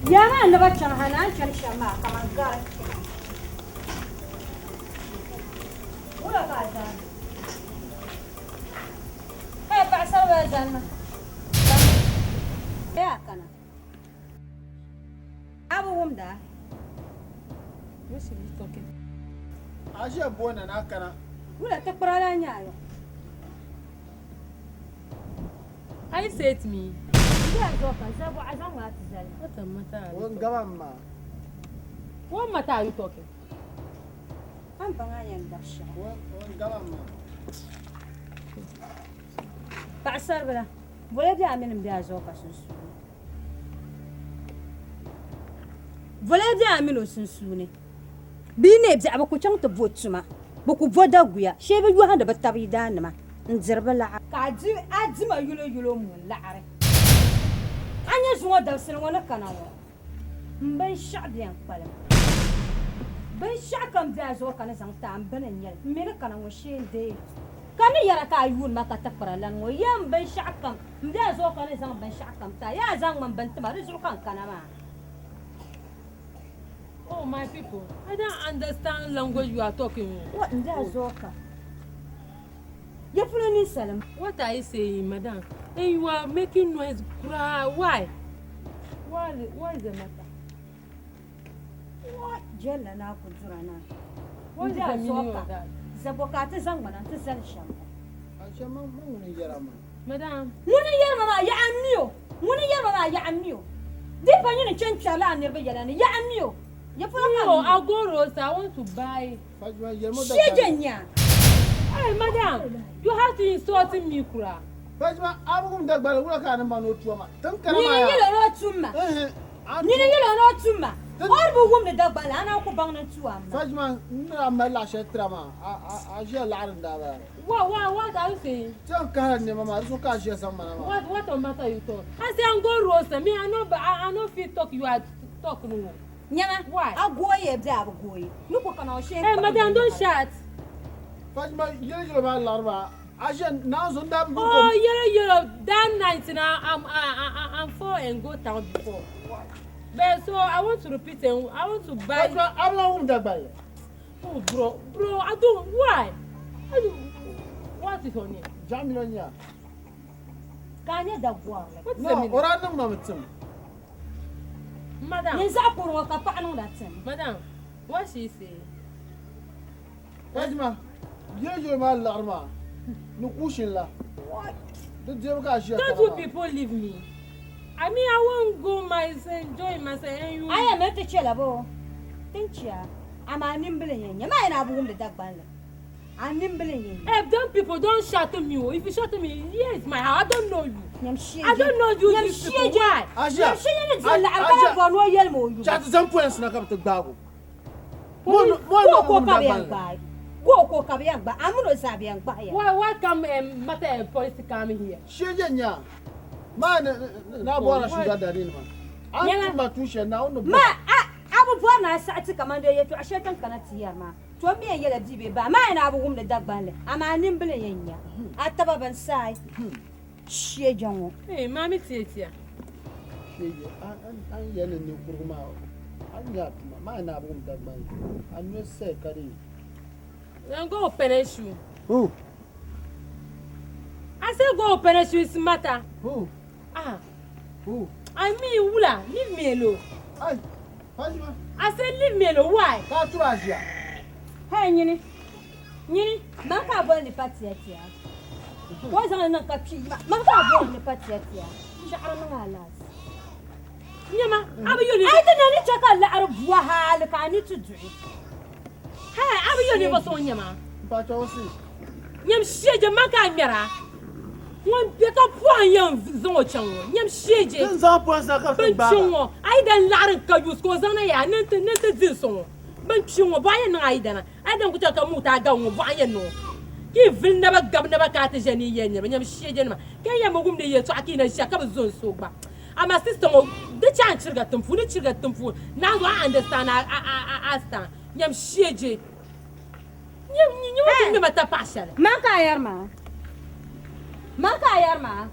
Ya maa ni ba chaŋ ha naan chani shɛm maa kaman gari. Wula ka a zani? Hey, paɣisaribila zanimi. Zanimi. Ya kana. A bi wumda? What should we talking? A ʒiya booni ni a kana. Wula tikpira lan nyɛ a yo? Are you say it me? What a matter are you talking? What matter are you talking? Paɣasaribila, boli bɛ a mini m be a zuɣu ka sunsuuni. Boli bɛ a mini o sunsuuni. Bɛ yi neei biɛɣu bɛ ku chaŋ ti bo tuma, bɛ ku bo daguya shee bɛ yɔhindi bɛ tab yidaannima n-diri bɛ laɣiri. Ka a di a dima yuloyulo m-mo laɣiri. A nya zuŋɔ dabisili ŋɔ ni kana ŋɔ, m binshɛɣu bɛn kpalim. Binshɛɣu kam be a zuɣu ka ni zaŋ ti a m bini n-nyɛ li. M mi ni kana ŋɔ shee n-deei li. Ka ni yɛra ka a yuuni ma ka tikpira lan ŋɔ, ya m binshɛɣu kam, m be a zuɣu ka ni zaŋ binshɛɣu kam ti a, ya a zaŋ ma m bini ti ma, di zuɣu ka n kana maa. Oh my people, I don't understand language you are talking. What in that zoka? Ya polo ninsalim. What are you saying, madam? And you are making noise, cry. Why? Why? What is the matter? What? Jella na ku dura na. What is the meaning of that? Zabo ka ti zaŋ mana ti zali shɛm. Aisha, ma ŋuni yɛra maa? Madam. Ŋuni yɛri ma maa yaɣa m mi o. Ŋuni yɛri ma maa yaɣa m mi o. Di pa nyini n-chani kpɛrila a niriba yɛla ni yaɣa m mi o. Ya polo ka No, m mi I'll o. go roast. I want to buy. Shee je nya. Hey, madam, you have to insult me, kura. Fajima, a bi wum Dagbali wula ka a ni mani o tua ma. Tiŋ kana maa Nyini yaa. yɛl o ni o tum ma. Nyini yɛl o ni o tum ma. O ni bi wumdi Dagbali, a naan ku baŋ ni n tu a ma. Fajima, n ni daa mali laɣ shɛli tira maa, a ʒiya laɣiri n daa bala. What, what, what are you saying? Ti yɛn kahila nɛma maa, di zuɣu ka a ʒiya zaŋ ma na maa. What, what on matter you talk? I say I'm go roast. Me, I no, I no fit talk. You are talk no. Nyama, Why? a gooya bee a bi gooyi? Ni ku kana o shee Hey, kpahi madam, bɛ don't nyɔɣu. shout. Fajima, yɛli yɛlo maa laɣiri maa, a ʒiya naanzu n daa bi Oh, kom. yɛlo yɛlo, that night na, I'm for and go town before. But so I want to repeat and I want to buy. Fajima, a bi lan wum Dagbali. Oh, bro, bro, I don't, why? I don't, what is your name? Jamilu nya. Ka a nyɛ dagɔrili. What is No, the meaning? o daa niŋ ma mi tim. Madam. Nyin zaɣ kuri ŋɔ ka paɣa niŋda tim. Madam, what she say? Fajima, yɛli yɛlo maa laɣiri maa ni kuushin la. Di deebu ka a ʒiya Don't kana you maa. people leave me? I mean, I won't go myself, enjoy myself, and you. A yɛn mi ti chɛla bo tin chɛ amaa nimbili n yɛn nyɛ maa yɛn a bi wumdi Dagbanli. A nimbili n yɛn nyɛ. Hey, don't people don't shout to me. Oh. If you shout to me, here is my house. I don't know you. Nyam shee I don't know you Nyam these shee people. je. Why? Aisha, Nyam shee ni di laɣim ka Aisha. bɔri ni o yɛli ma o yubu. Chɛ ti zaŋ polinsi na ka bɛ ti gbaagi o. Ko Mo ko wum ka bɛ yɛn Dagbali. gbaai. Ko ko ka bɛ yɛn gbaai. A mini o zaa bɛ yɛn gbahi ya. Why? Why come matter and police come here? Shee je nya. Maa ni na bɔra sugar daddy nima. A ni Nyɛla- tum ma tuun shɛli Naawuni ni Ma a a bi bɔri ni a saɣi ti kaman dee yɛltɔɣa shɛli tin kana ti yɛri maa. To m mi yɛn yɛla bia bee baa maa yɛn a bi wumdi Dagbanli amaa nimbili n yɛn nya. A taba bin saai. Shee je ŋɔ. Hey, mommy, tia tia. Shee je, a ni yɛli ni ninkurigu maa, a ni nya a tuma. Maa ni a bi wum Dagbanli. A noli saya ka di. Then go punish you. Who? I say go punish you. It's matter. Who? Ah. Who? I mean, Wula, leave me alone. Ay. I say leave me alone why? Ka a turi a ʒiya. Hey nyini, nyini, man ka a boli ni pa tia tia? Ka o zaŋ li niŋ ka kpi ma, man ka a boli ni pa tia tia? Shɛɣiri niŋ a laasi. Nyama, a bi yo ni. A yi ti na ni chɛ ka laɣiri bua hali ka a ni ti duɣi. Hey, a bi yo ninvuɣ so ŋun nyɛ ma. M pa chɔɣu si. Nyam sheeje man ka a ŋmɛra. Ŋun be ka pɔhim yɛn zaŋ o chaŋ ŋɔ, nyam sheeje. Din zaŋ pɔhim sa ka bɛ Bin gbaag kpi a. ŋɔ, a yi dan laɣiri n ka yuus ka o zaŋ na yaa ni nti ni nti di n so ŋɔ. Bin kpi ŋɔ, bɔɣu yɛn niŋ a yidana. A yi dan ku chaŋ ka muut a gaŋ ŋɔ, bɔɣu yɛn niŋ o. Ka yi vili naba gabi naba ka a ti ʒe ni yi yɛli niriba, nyam sheeje nima. Ka yi yɛn bi wum ni yɛltɔɣa ka yi na ʒiya ka bi zo n so gba. Amaa sista ŋɔ, di chɛ a ni chiriga tiŋ puuni, ni chiriga tiŋ puuni, naanzuhi a understand a a a a stand. Nyam sheeje. Nyam nyam o ti ŋmɛ ma tapaɣ shɛli. Man ka a yɛri maa? Man ka a yɛri maa?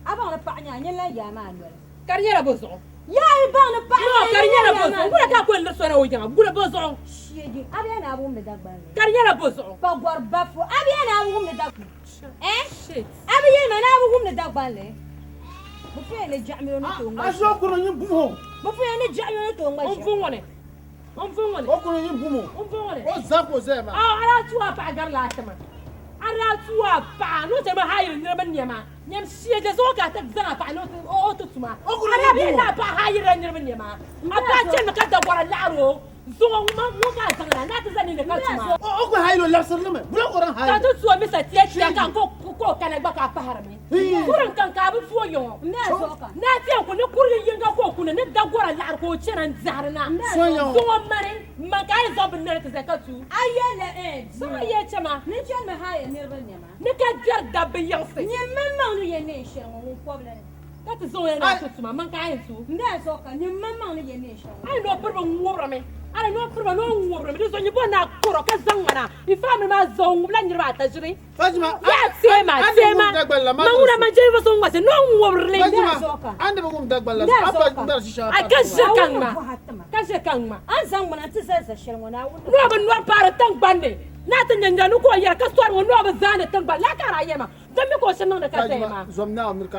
A baŋ ni paɣa nyɛ a nyin lan yaai maa noli. Ka di nyɛla bɔ zuɣu? Yaa yi baŋ ni paɣa No, nyɛ a ka di nyin nyɛla lan bɔ yaai zuɣu? maa Wula noli. ka a kuli liri so na o yiŋa? Gula bɔ zuɣu? Sheegi, a bi yɛli ni a bi wumdi Dagbanli. Ka di nyɛla bɔ zuɣu? Pa gɔri bafu, a bi yɛli ni a bi wumdi Dagbanli. Eh? Shit. A bi yɛli ma ni a bi wumdi Dagbanli. Bɛ puya ni jaɣimilo ni tooi ŋma A ʒi o kuni nyin bum o. Bɛ puya ni jaɣimilo ni tooi ŋma N ʒiɛm. vu ŋɔ ni. N vu ŋɔ ni. O kuni nyin bum o. N vu ŋɔ ni. O zaa ka o zaya maa. A a daa tu a paɣa garila a tima. A daa tu a paɣa ni o chani hayiri niriba nɛma. Nyam shee zuɣu ka a ti zaŋ a paɣa ni o ti tuma. O kuni A daa nyin bi bum yɛli ni o. a paɣa hayirila niriba nɛma. A paɣa chanimi ka dagɔra laɣiri o zuɣu ŋun ka a zaŋ na ni a ti zani ni ka tuma. O kuli hayiri o labisiri li mi. Bula ka o din hayiri. Ka ti tu o misa tia tia ka ka o kana gba ka a pahirimi. Kurim kan ka a bi tu o yiŋɔ. Ni a ti yɛn ku ni kurili yinga ka o kuni ni dagɔra laɣiri ka o chana n-dɛhiri na. Zuŋɔ mani man ka a yi zaŋ bini noli ti zali ka tu. A yɛli eh Zuŋɔ yɛli chɛ ma. Ni chanimi haaya niriba nɛma. Ni ka gbɛri dabba yiɣisi. Nyin maŋmaŋ ni yɛ neen shɛli ŋɔ ŋun kɔbili ni. Ka ti zaŋ o na ni a ti tuma man ka a yɛn tu. N daa zuɣu ka nyin maŋmaŋ ni yɛ neen shɛli ŋɔ. A yi ni o piriba ŋubirimi. A ni o piriba ni o ŋubirimi. Di zuɣu nyin bɔri ni a kɔrɔ ka zaŋ ma na. N family maa zaŋ o ŋubila niriba ata ʒiri. Fatima, Yaa teema, a ni teema. wum Dagban la, ma Man ŋuna man jɛli so ŋma se ni o ŋubirili. Fatima, a ni bi wum Dagban la, a pa ŋmɛri shisha A ka ʒiri ka ŋma. Ka ʒiri ka ŋma. A ni zaŋ ŋmana nti zali za shɛli ŋɔ, Naawuni Ni o bi nɔri paari tiŋgbani ni, ni a ti nya nira ni ka o yɛra ka sɔri ŋɔ ni o bi zaani tiŋgbani laa ka a daa yɛli ma, Dɔ mi ka o shiri niŋdi ka zaya maa.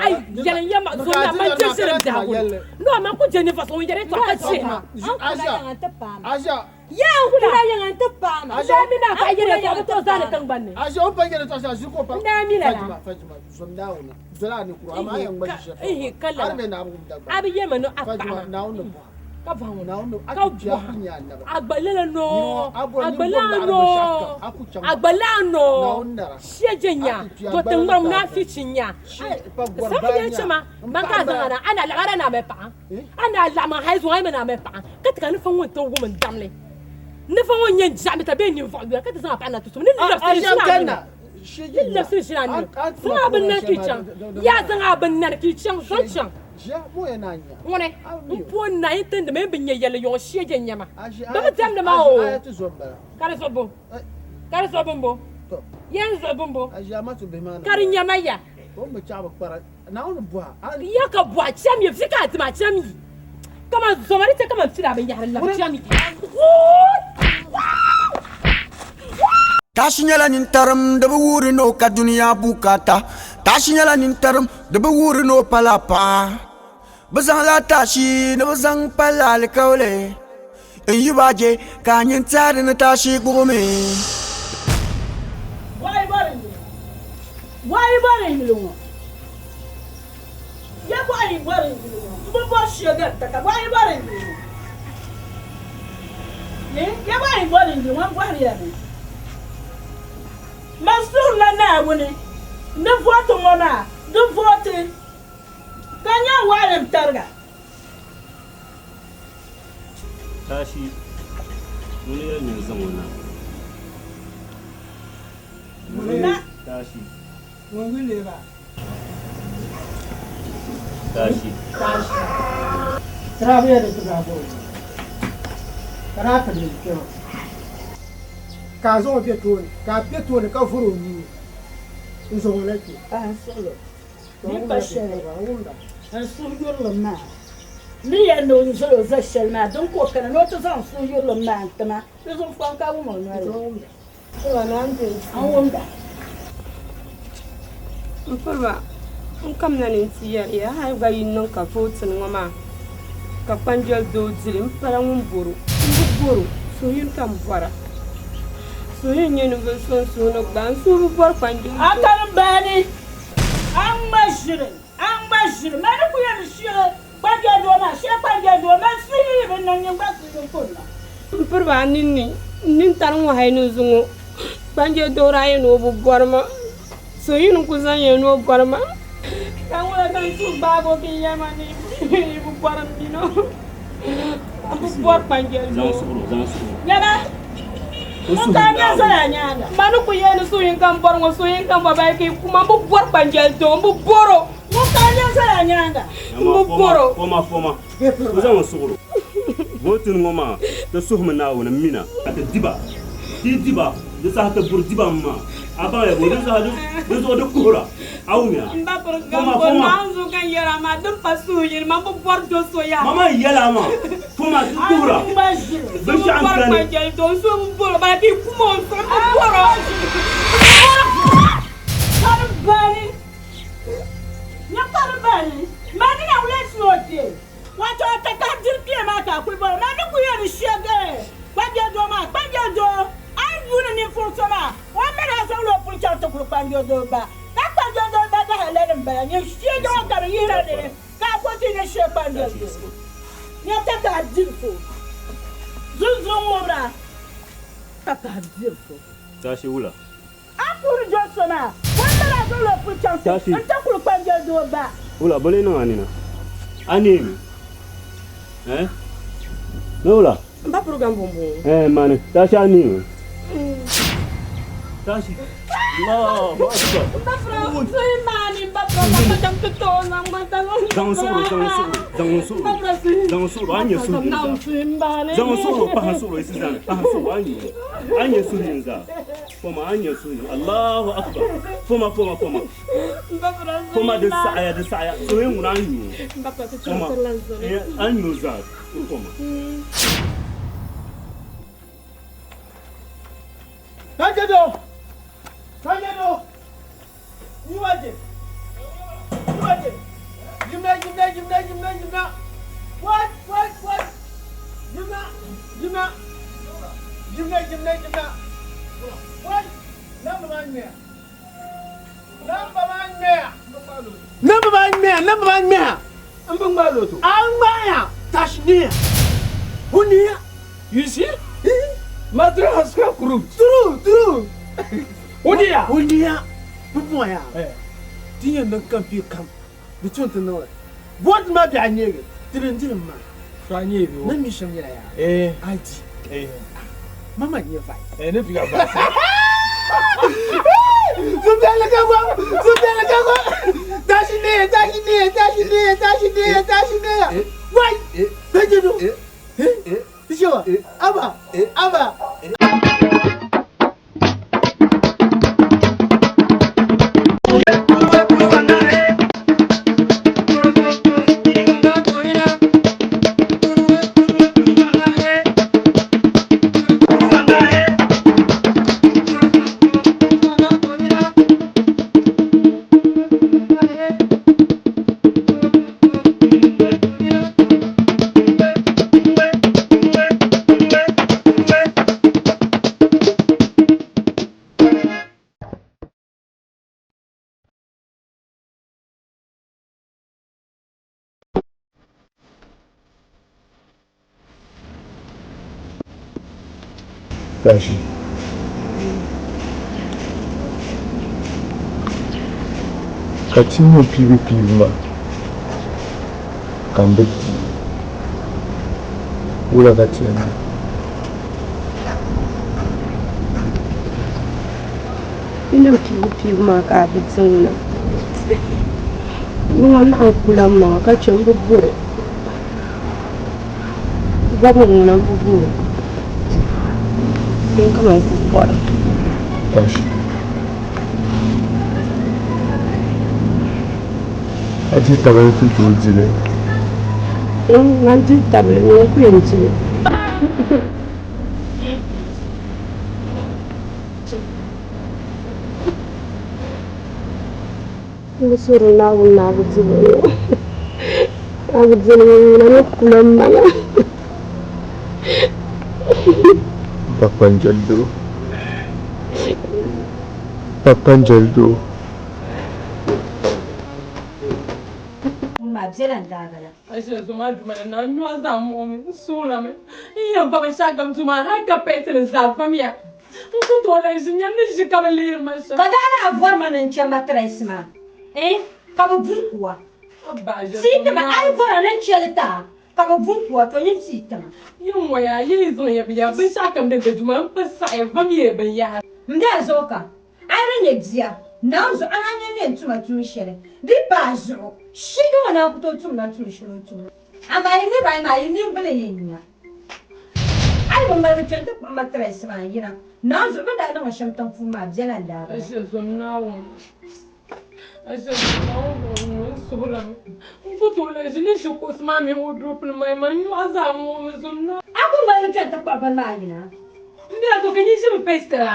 Ai, yɛli n yɛli ma, zom na, man je ʒiri n biɛhigu ni. Ni o man ku je ninvuɣ so ŋun yɛri yɛtɔɣa ka ʒiya. Yaa n kula yiŋa n-ti paai ma. N daa mi ni a paɣa yɛri yɛtɔɣa bi tooi zaani tiŋgbani ni. N daa mi lala. Ihi, ka lala. A bi yɛli ma ni a paɣa ma. Ka bɔhi ŋuna, ka bɔhi a gba lala noo, a gba laa noo, a gba laa noo, shia je nya, to ti ŋmarim munaafichi nya. Sabi yɛli chɛ ma, man ka a zaŋ a na, a na laɣim a daa na mali paɣa, a na laɣim a hali zuŋɔ a yi mi na mali paɣa, ka ti ka ni fa ŋun ti wum n damli, ni fa ŋun nyɛ jaɣimita bee ninvuɣ yɔri ka ti zaŋ a paɣa na ti tum, ni labisiri ʒini a nini. Ni labisiri ʒini a nini. Zaŋ a binnani ka yi chaŋ, yaa zaŋ a binnani ka yi chaŋ, zaŋ chaŋ. Ŋuni m-po n naai n-tindi mi bi nya yɛlli yɔŋɔ shee je n-nya ma. Bɛ bi diɛmdi ma oo. Ka di zuɣu bo? Ka di zuɣu bimbo? Yɛn zuɣu bimbo? Ka di nya ma ya. Ya ka bɔha cham yi, vi ka a dim a cham yi. Kaman zoma di chɛ kaman pila binyɛhiri labi cham yi. Tashi nyɛla nintarim di bi wuhiri ni o ka dunia bukaata. Tashi nyɛla nintarim di bi wuhiri ni o pala paɣa. Bɛ zaŋla tashi ni bɛ zaŋ pali alikauli n yi ba je ka a nyin tɛha di ni tashi kpuɣimi. Bɔhi bɔri n yuli ŋɔ. Ya bɔhi bɔri n yuli ŋɔ. M bi bɔri shee gari taka. Bɔhi bɔri n yuli ŋɔ. Ya bɔhi bɔri n yuli ŋɔ. M bɔhiri ya mi. Man suhirila Naawuni ni vooti ŋɔ maa di vooti ka nya waɣilim tariga. Tashi ŋuni yɛli ni n zaŋ o na. Ŋuni? Tashi. Ŋun yuli lee maa? Tashi. Tashi. Tirabi yɛli ti daa bɔri o ka daa ti mini kpɛma ka a zaŋ o be tooni ka a be tooni ka vuri o nuu n-zaŋ o na kpe. A n suɣili ni pa shɛli n suhuyurilim maa ni yɛli ni o zali o za shɛli maa din ka o kana ni o ti zaŋ suhuyurilim maa n-ti ma, di zuɣu fɔŋ ka wum o noli. N wumda. M piriba, n kamina ni n ti yɛri ya hali gba yi niŋ ka vootin ŋɔ maa Ka kpanjɔli doo dili, m pala ŋun bɔr o. M bi bɔr o, suhuyini ka m bɔra. Suhuyini n-nyɛ ninvuɣ so n suhu ni gbaai. N suhu bi bɔri kpanjɔli doo. A kani baani, a ŋma ʒiri, a ŋma ʒiri. Mani ku yɛn shee kpanjɔli doo maa, shee kpanjɔli doo, mani suhuyini yi bi niŋ, nyin gba suhuyini ku niŋ. M piri ba a ninni, n nintari ŋɔ hali ni zuŋɔ, kpanjɔli doo daa yɛn ni o bi bɔri ma. Suhuyini n-ku zaŋ ya ni o bɔri ma. Ka ŋuna ka n suhu gbaag o ka yi yɛli ma ni yi bi bɔri m min o. M bi bɔri kpanjɛli doo. Nyama, ŋun ka n nya zali a nyaaŋa. Ma ni ku yɛli ni suhuyini ka m bɔri ŋɔ, suhuyini ka m bɔri ba yi ka yi ku ma. M bi bɔri kpanjɛli doo, m bi bɔr o. Ŋun ka n nya zali a nyaaŋa. M bi bɔr o. Foma, foma, o zaŋ o suɣiri o. Vootini ŋɔ maa, ti suhimi Naawuni m mina. Ka ti di ba, ti yi di ba, di saha ti buri di ba m-maa. A baŋya bo, di saha di zuɣu di kuhira, a wumya? M ba piri Foma, gambo, foma. naanzuu ka n yɛl a maa, din pa suhuyini, man bi bɔri do so yaa. Mama n yɛl a maa, foma, ti kuhira. Binshɛɣu N bɔri n-kani. kpanjɛli doo, n suhu bi bɔr o, bala ka yi kum o n suhu, m bi bɔr o. Karimbani, nyɛ karimbani, mani na wula n-su o kpee. Wato a takahi diri kpee maa ka a kuli bɔri maa ni ku yɛn shɛgi kpanjɔli doo maa. Kpanjɔli doo, a yi yuuni ninvuɣ so maa, o mi daa zaŋla o puli chaŋ ti kuli kpanjɔli doo ba, ka kpanjɔli doo ba dahi lala m-bala nyin shɛgi o ka bɛ yihira ni ka a koti ni shɛ kpanjɔli doo. Nya takahi diri so zunzuŋ ŋubira takahi diri so. Tashi wula? A puhiri doli so maa, o mi daa zaŋla o puli chaŋ ti n-ti kuli kpanjɔli doo ba. Wula, bɔ lee niŋ a nina? A neemi? Eh? Ni wula? M ba program bɔŋbɔŋɔ. Eh, mani. Tashi a neemi? Tashi. Allahu Akbar. M ba program, Sulemani, m ba program, ka chaŋ ti tooi zaŋ ma zaŋ Zaŋ n suɣiri, zaŋ n suɣiri, zaŋ n suɣiri, zaŋ n suɣiri, a ni nyɛ suhuyini zaa. Zaŋ n suɣiri, pahi n suɣiri, yi si zani, pahi n suɣiri, a ni nyɛ, a ni nyɛ suhuyini zaa. Foma a ni nyɛ suhuyini, Allahu Akbar. Foma, foma, foma. Foma di saɣaya, di saɣaya, suhuyini ŋuna a ni nyɛ o. Foma, a ni nyɛ o zaa, foma. Kanjedo! Kanjedo! Yiwaje! Yiwaje! Yimna, yimna, yimna, yimna, yimna! What, what, what? Yimna, yimna! Yimna, yimna, yimna! What? Namba maa ŋmɛya. Namba maa ŋmɛya. Namba maa ŋmɛya, namba maa ŋmɛya. N bi ŋmaai loto. A ŋmaaya, tashi niya. Hu niya. You see? Madra has come through. True, true. Hu niya. Hu niya. Bi bɔya. Ti yɛn niŋ campaign kam di tun ti niŋli. Vote maa biɛɣu neegi ti din dili maa. So a nyɛ bi o. Ni mi shɛm nyɛla yaa. Eh. ID. Eh. Mama nyɛ vice. Eh, ne fi ka vice. Supiɛlli ka gɔ, supiɛlli ka gɔ. Tashi neya, tashi neya, tashi neya, tashi neya, tashi neya. Wai! Kpejedo. Eh? Tishewa. Aba. Aba. Tashi. Ka ti nyɛ piibupiibu maa ka m bi di wula ka ti yɛn niŋ? Yi niŋ piibupiibu maa ka a bi di ŋuna, ŋuna naɣ kula maŋa ka chɛ m bi bɔr o. Bɔbu ŋuna m bi bɔr o. Din ka man ku bɔra. Tashi. A dihi tabili ti tooi di li? Man dihi tabili ni n ku yɛn di li. N bi suhiri Naawuni ni a bi di li. Ka bi dini ŋuna ni kula m maŋa. Pakpanjali doo. Pakpanjali doo. Ŋun maa bela n daagala. Aisha zoma duma ni na nyɔɣu zaa muɣimi n suhurimi n yɛn ba binshɛɣu kam tuma hali ka pɛɛtili zaa vamiya n ku tooi lahi ʒi nyam ni ʒi ka bi lihiri ma shɛm. Ka daa lahi bɔri ma ni n chɛ matirɛsi maa eh ka bi bun kuwa pii ti ma a yi bɔra ni n chɛ li ti a ka bi bun kuwa to nyin pii ti ma. Yin ŋɔya yi yi zaŋ ya binyɛra binshɛɣu kam din be duu maa m pa saɣiya vamiya binyɛhiri. M daa zuɣu ka A yi di nyɛ bia, Naawuni zuɣu a naan nyɛ ni yɛn tum a tuun shɛli di yi pa a zuɣu. Shee ŋɔ naan ku tooi tum na tuun shɛli o tum. Amaa yi niriba ayi maa, yi niŋgbuli yɛn nya. A yi bi ŋmaligi kpe nti kpuɣi matirɛsi maa n-yina, Naawuni zuɣu bɛ ni daa niŋ a shɛm tiŋ puuni maa bela n-daa bala. Aisha zom Naawuni. Aisha zom Naawuni zuɣu n ŋɔ n suhurimi. N ku tooi lahi ʒi ni ʒi kuɣusi maa mini wardrobe nim maa maa nyɔɣu zaa muɣimi zom Naawuni. A ku ŋmaligi kpe nti kpuɣi bini maa yina? M bela to ka nyin ʒimi pɛstira.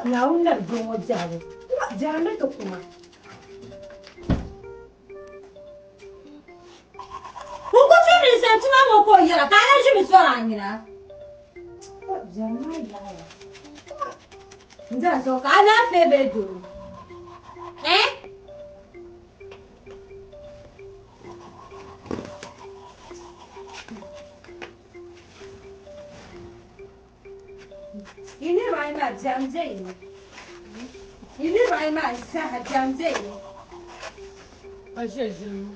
Naawuni nari doo ŋɔ biɛhigu biɛri ni ti kuma. N ku tum ninsal tuma ŋɔ ka o yɛra ka a lahi ʒimi sɔri a nyina. Biɛri maa yaɣiya. N dira zuɣu ka alaafee bee doo. Eh? Yi niriba ayi maa biɛrim be yi ni. Yi niriba ayi maa zaaha biɛrim be yi ni. A ʒiya ʒili mi.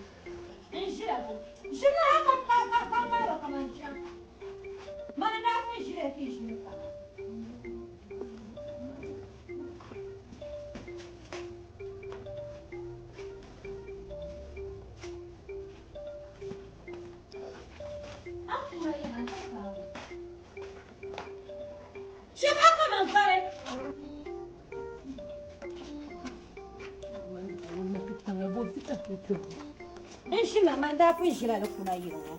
N ʒila mi. Ʒili ha ka ka ka ka ŋmaari kaman chɛŋ. Mani n daa pun ʒila ka yi ʒili ka. N ʒila man daa pun ʒila di kuna yili ŋɔ.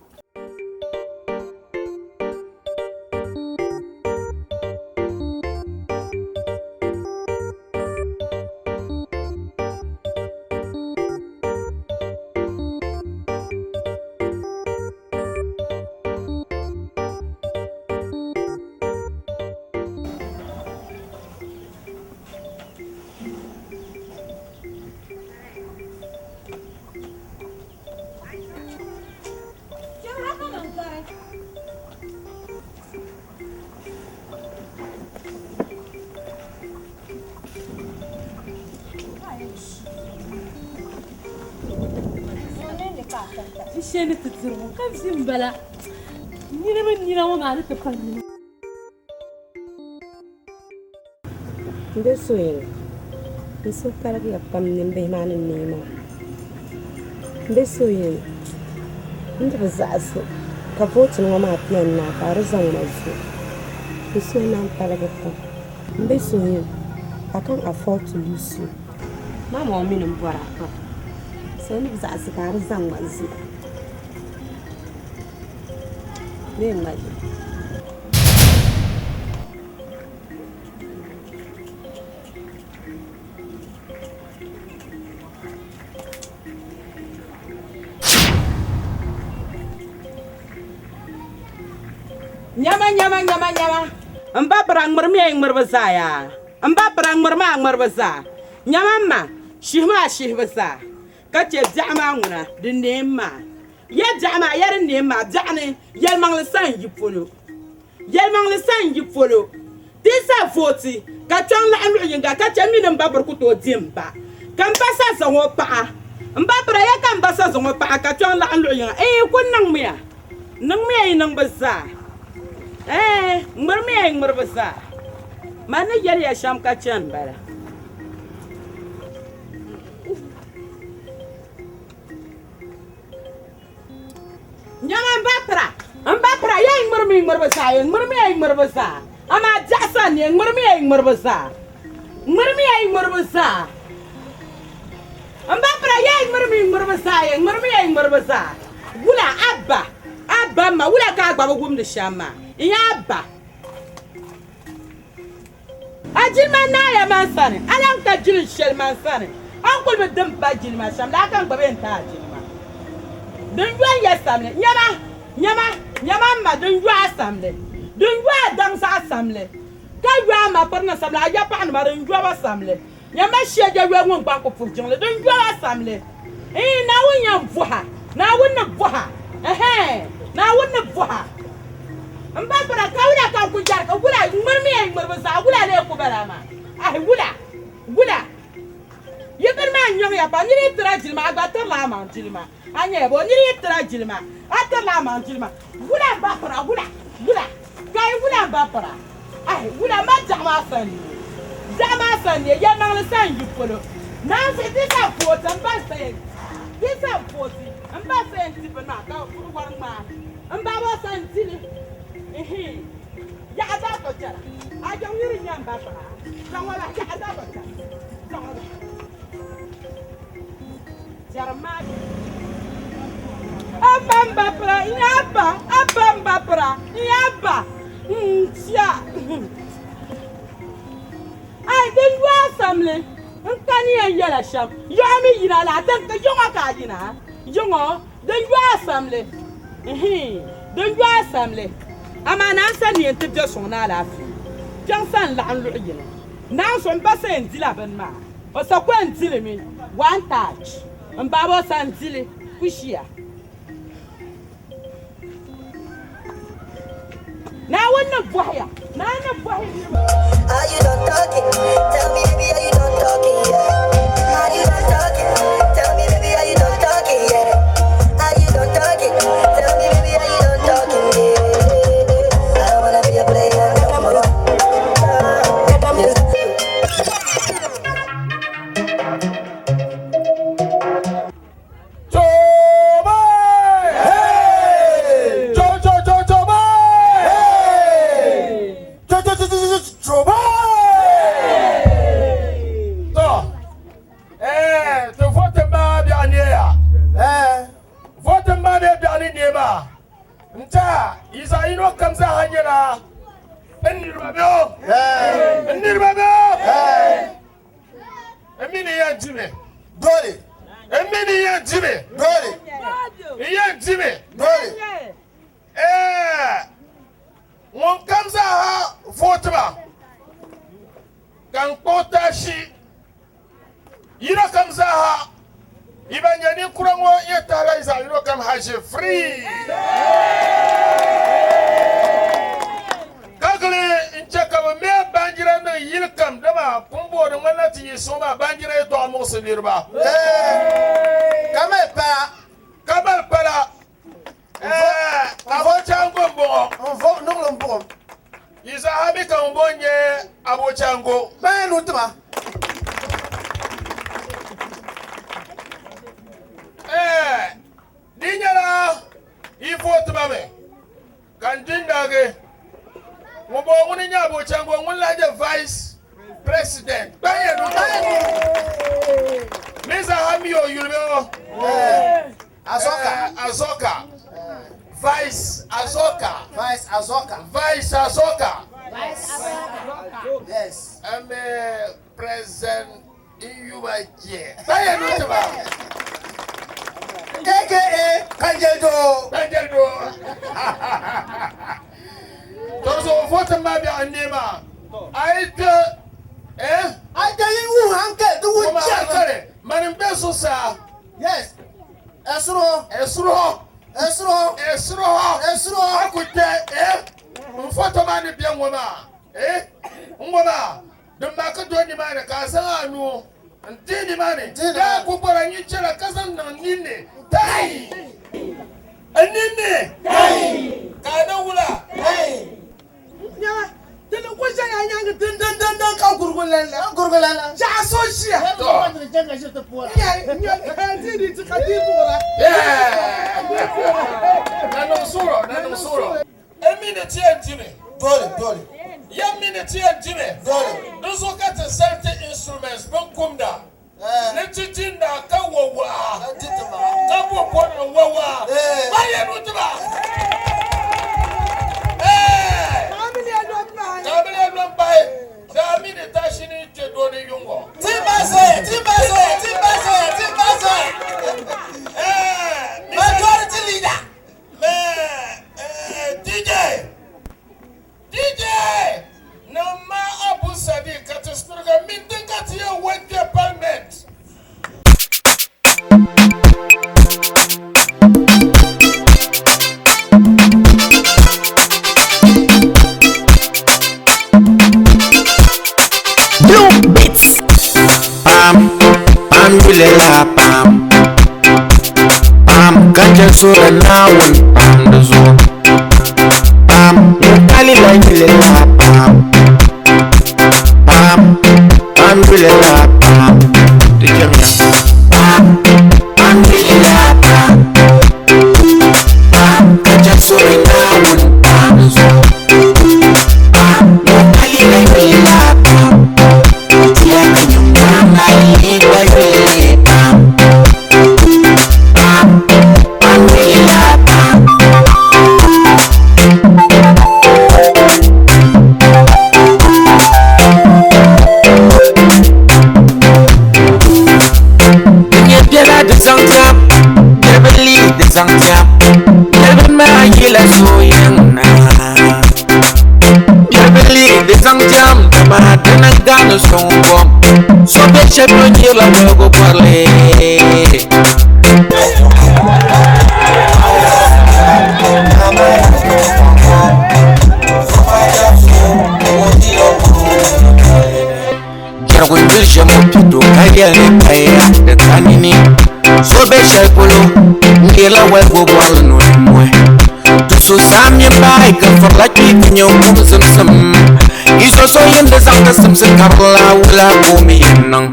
N shee ni ti dirigu ka vi m-bala. Nina mini nina ŋɔ maa ni ti pa nina. M be suhuyini, n suhu paligiya pam n nimbihi maa ni neei maa. M be suhuyini, n di bi zaɣisi ka vootin ŋɔ maa ti yɛn naai ka di zaŋ ma zo. N suhu naan paligi pam. M be suhuyini, I can't afford to lose you. Mama ŋɔ mi ni m bɔri a pam, so n di bi zaɣisi ka a di zaŋ ma zo. Bee ŋma zo. Nyama nyama nyama nyama n ba bira ŋmirimiya yi ŋmiribu zaa yaa n ba bira ŋmirimi a ŋmiribu zaa nyama m ma shihimi a shihibu zaa ka che biɛɣu maa ŋuna di neem maa ya biɛɣu maa ya di neem maa biɛɣu ni yɛlimaŋli sa n yi polo Yɛlimaŋli sa n-yi polo, ti yi sa vooti ka kpiɔŋ laɣim luɣ yiŋga ka chɛ mi ni m ba biri ku tooi di m ba, ka m ba sa zaŋ o paɣa. M ba bira ya ka m ba sa zaŋ o paɣa ka kpiɔŋ laɣim luɣ yiŋga. Ɛɛn, ku niŋmiya, niŋmiya yi niŋbu zaa. Ɛɛn, ŋmirimiya yi ŋmiribu zaa. Man ni yɛli ya shɛm ka chɛ m-bala. Nyama m ba pira, m ba pira, ya yi ŋmirimi yi ŋmiribu zaa, ya ŋmirimi ya yi ŋmiribu zaa, amaa biɛɣu sa n-ne, ŋmirimi ya yi ŋmiribu zaa, ŋmirimi ya yi ŋmiribu zaa. M ba pira, ya yi ŋmirimi yi ŋmiribu zaa, ya ŋmirimi ya yi ŋmiribu zaa. Wula a ba, a ba m ma, wula ka a gba bi wumdi shɛm maa? N ya a ba. A jilima naaya man sani, a lan ka jilin shɛli man sani. A ni kuli bi dim ba jilima shɛm, laa ka n gba bee n-ti a jilima. Din yo n-yɛ samli, nyama, nyama, nyama m ma, din yo a samli, din yo a daŋ zaɣ samli, ka yo a ma piri ni samli, a yapaɣinima, din yo ba samli. Nyama shɛja yo ŋun gba ku puri jiŋli, din yo a samli. Iin, Naawuni yɛn bɔha, Naawuni ni bɔha, ɛhɛn, Naawuni ni bɔha. M ba bira, ka wula ka n ku yɛrigi, wula, ŋmirimiya yi ŋmiribu zaa, wula lee ku bala maa? Ahi, wula, wula? Yi bini maa nyaŋya pam, nira yi tiri a jilima, a gba tirila a maŋ jilima. A nyaya bɔ? Nira yi tiri a jilima, a tirila a maŋ jilima. Wula m ba pira, wula, wula, ka yi wula m ba pira? Ahi, wula ma biɛɣu maa sa n-neei, biɛɣu maa sa n-neei, yɛlimaŋli sa n-yi polo. Naanzuhi di sa n-pooti m ba sa yɛn, di sa n-pooti m ba sa yɛn ti bini maa ka wari ŋmaai m ba bɔ sa n-di li. Ihi, yaɣa daa tɔ chɛra, a jɛŋ yi di nya m ba pira, zaŋ o bahi, yaɣa daa tɔ chɛra, zaŋ o bahi. Abba m ba pira n nyɛ abba abba m ba pira n nyɛ abba n tia ai din yo a samli n kani yɛn yɛla shɛm yɔɣu mi yina la din ka yiŋɔ ka a yina yiŋɔ din yo a samli din yo a samli amaa naan sa ni yɛn ti bɛ suŋ ni alaafee kpɛŋ sa n laɣim luɣi yini naan so n ba sa yɛn dila bini maa O sa ko n dili mi one touch n baaba o sa n dili kushiya. Naawuni ni bɔhiya, Naawuni ni bɔhi niriba. Are you done talking? Tell me baby, are you done talking? Yeah. Are you done talking? Tell me baby, are you done talking? Yeah. Are you done talking? Tell me baby, are you done talking? Yeah. I don't wanna be a player no more. Yeah. N zaɣ yino kam zaaha nyɛla n niriba bɛ o n niriba bɛ o N mi ni yɛn dimi. Dole. N mi ni yɛn dimi. Dole. N yɛn dimi. Dole. Ɛɛ ŋun kam zaaha vooti ba ka n kpuɣi taashi yino kam zaaha yi ban nyɛ ninkura ŋɔ yɛn tahila yi zaɣ yino kam haʒi free. Ka gili n-chɛ ka bɛ me baanjira niŋ yili kam, dama pumpɔŋɔ di ŋmanila ti yi suŋ maa baanjira yɛtɔɣa muɣisi niriba. Ka mali pala. Ka mali pala. Abochango m-bɔŋɔ. N-vo niŋli m-buɣim. Yi zaaha mi ka ŋun bɔ n-nyɛ Abochango. Kpaaya nuu tima. Di nyɛla yi vooti ba mi. Ka n di n-daagi ŋun bɔŋɔ ŋuni n-nyɛ Abochango ŋun lahi nyɛ Vice President Kpanya Nuhu mi zaaha mi o yuli bee o? Azoka. Azoka. Vice Azoka. Vice Azoka. Vice Azoka. Vice Azoka. Yes. And President Nyuma Jɛ. Kpanya Nuhu ti ba. AKA Kanjel Doo. Kanjel Doo. To zuɣu voting maa biɛɣu n-neei maa. A yi kpe eh? A yi kpe yi wuhi hankali di wuhi Kuma jɛrimi. hankali mani m-be zuɣusaa. Yes. Ɛsuruhɔ. Ɛsuruhɔ. Ɛsuruhɔ. Ɛsuruhɔ. Ɛsuruhɔ. A ku kpe eh? N foto maa ni be ŋɔ maa eh? N ŋɔ maa din maa ka do nimaani ka a zaŋ a nuu n-dihi nimaani daa ku bɔra nyin chɛla ka zaŋ niŋ n ninni tai! N ninni tai! Ka a niŋ wula tai! Nyama, ti ni ku ʒɛya a nyaaŋa dindindindin ka gurugu lan la. Gurugu lan la. Jaɣa so ʒiya. Tɔ. Nyɛ, nyɛ, ti di ti ka di buɣira. Na niŋ suɣuro, na niŋ suɣuro. N mi ni ti yɛn dimi. Dole, dole. Ya mi ni ti yɛn dimi. Dole. Di zuɣu ka ti zali ti instruments binkumda ni ti dinda ka wa waa, ka bo pɔri ni wa waa. Ba yɛn nu ti ba. Kaamiliya lɔm pahi. Daa mi ni tashi ni kpe doo ni yuŋ ŋɔ. Ti ba zoya, ti ba zoya, ti yuli la pam pam ka chɛ suri Naawuni pam di zuɣu pam ŋun kali la yuli la pam pam pam yuli la pam di chɛmiya pam pam yuli la pam pam ka chɛ suri Naawuni pam di zuɣu pam ŋun kali la yuli la pam tia ka nyɛ ŋun mali gba yuli pam pam pam yuli la pam. Di nyɛ biɛla di zaŋ tiɛm niriba li di zaŋ tiɛm niriba maa yila sooyiŋ na niriba li di zaŋ tiɛm dama dini n-gani so n-kom so be shɛli polo nyirila woligu bɔrili. Jɛrigu n-diri shɛm o pito ka yɛli ni paya di ka nini. So be shɛli polo n-deerila waligu bɔrili ni o nimmohi. Du so saam mini bahi ka furila kpee ti nyɛ kum zimsim. Yi zo so yin di zaŋ ti simsi karili la wula ka o mi yɛn niŋ.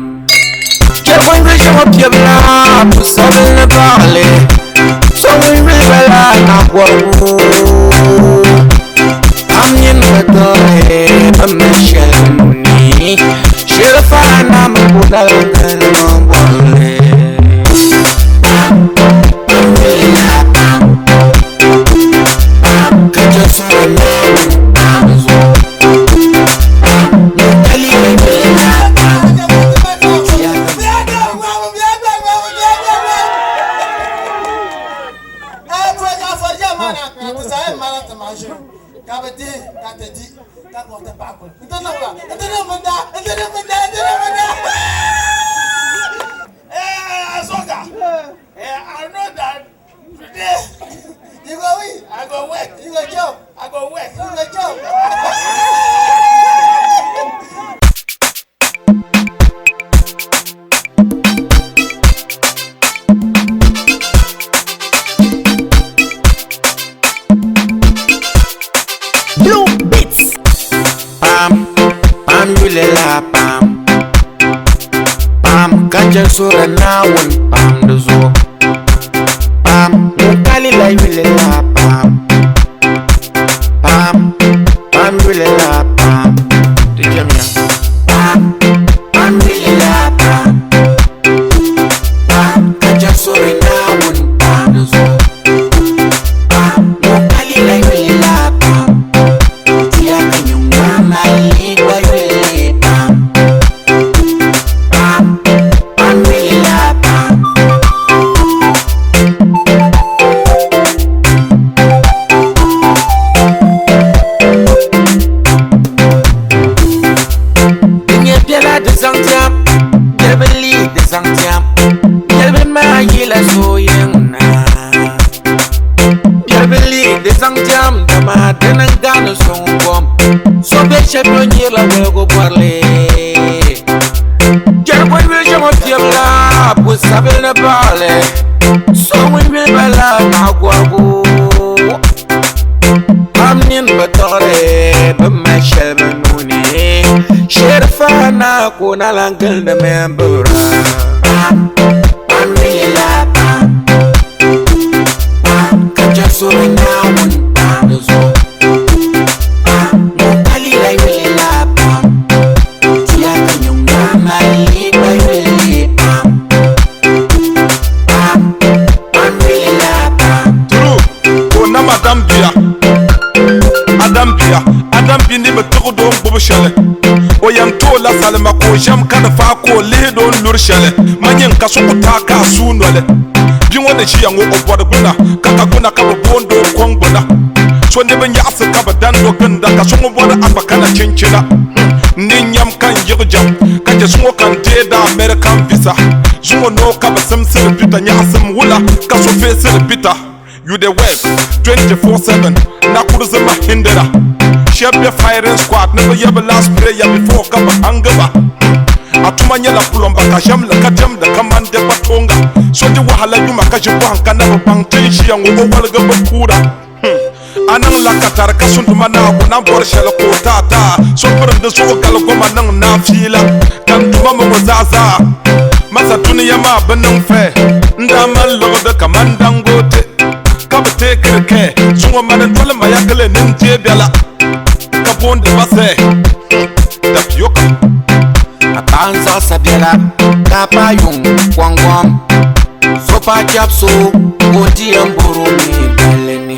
Jɛrigu n-yuli shɛm o piɛbila pu sabinli baɣili. So ŋun yuli bala Naɣigɔrigu. Pam nini bi tiɣiri bɛ mali shɛli nuu ni. Shiri fara naa mi ku dali gili bɔrili. Pam, pam yuli la pam. Pam ka chɛ suri Naawuni pam zuɣu. Pam ŋun kali la yuli la pam. Ka bi dihi ka ti di ka kpuɣi ti paɣa kuli n-ti niŋ ba n-ti niŋ bin daa n-ti niŋ bin daa n-ti niŋ bin daa. Eh, Asoka, eh, I know that today you go win, I go work, you go chop, I go work, you go chop. Blue Beats. Pam, pam yuli la pam. Pam ka chɛ suri Naawuni pam di zuɣu. Pam ŋun kali la yuli la pam. Pam, pam yuli la pam. Di chɛmiya. Pam, pam yuli la pam. Pam ka chɛ suri Naawuni pam di zuɣu. Pam ŋun kali la yuli la pam. Tia ka nyɛ ŋun mali gba yuli pam. Pam, pam yuli la pam. Di nyɛ biɛla di zaŋ tiɛm niriba li di zaŋ tiɛm niriba maa yila sooyiŋ na niriba li di zaŋ tiɛm dama dini n-gani so n-kom so be shɛli polo nyirila woligu bɔrili Jɛrigu yuli shɛm o piɛbila pu sabinli baɣili so ŋun yuli bala Naɣigɔrigu pam nini bi tiɣiri bɛ ni mali shɛli bɛ nuu ni shiri faai naa ka o na lan gilindimi m-bibira. Pam, pam yuli la pam, pam ka chɛ suri Naawuni pam di zuɣu. Pam ŋun kali la yuli la pam, tia ka nyɛ ŋun mali gba yuli pam. Pam, pam yuli la pam. True, ka o nam Adam bia, Adam bia, Adam bia ni bi tiɣid o ni gbubi shɛli. O yɛn ti o la salima ka o ʒiɛm ka di faai ka o lihid o ni luri shɛli. Ma nyin ka so ku taai ka a suui noli. Bia ŋɔ ni ʒiya ŋɔ o bɔri gbuna ka ka gbuna ka bɛ boond o kɔŋ gbuna. So ni bi nyaɣisi ka bɛ dand o ginda ka so ŋun bɔri a gba kana chinchina. N ni nyam ka n yiɣi jɛm ka chɛ zuŋɔ ka n deei di American visa. Zuŋɔ noo ka bɛ simsiri Peter nyaɣisim wula ka so feesiri Peter. You dey work 24/7 na kurisi ma hindira. Shɛba be firing squad ni bɛ yɛ bɛ last prayer before ka bɛ hangi ba. A tuma nyɛla pulɔmba ka ʒɛmli ka diɛmdi kaman di kpa tooŋga. So di wahala yuma ka ʒi bɔhim ka na bi baŋ ti ni ʒiya ŋɔ o waligi bi kuura. Hmm. A niŋla katari ka sunduma Naawuni a ni bɔri shɛli ka o ti a taa. So pirim di zuɣu gali goma niŋ naa fiila ka n duma mi ŋɔ zaa zaa. Masa dunia maa bi niŋ fair. N daa mali liɣidi kaman Dangote ka bi teekiri care. Zuŋɔ mani n-doli maya gili ni n deei bɛla ka boondi ba sir. Hmm. Tapioca. A paɣa n zaɣisa biɛla ka a paai yuŋ kɔŋgɔm So paai chɛbu so ka o ti yɛn bɔri o mi galli ni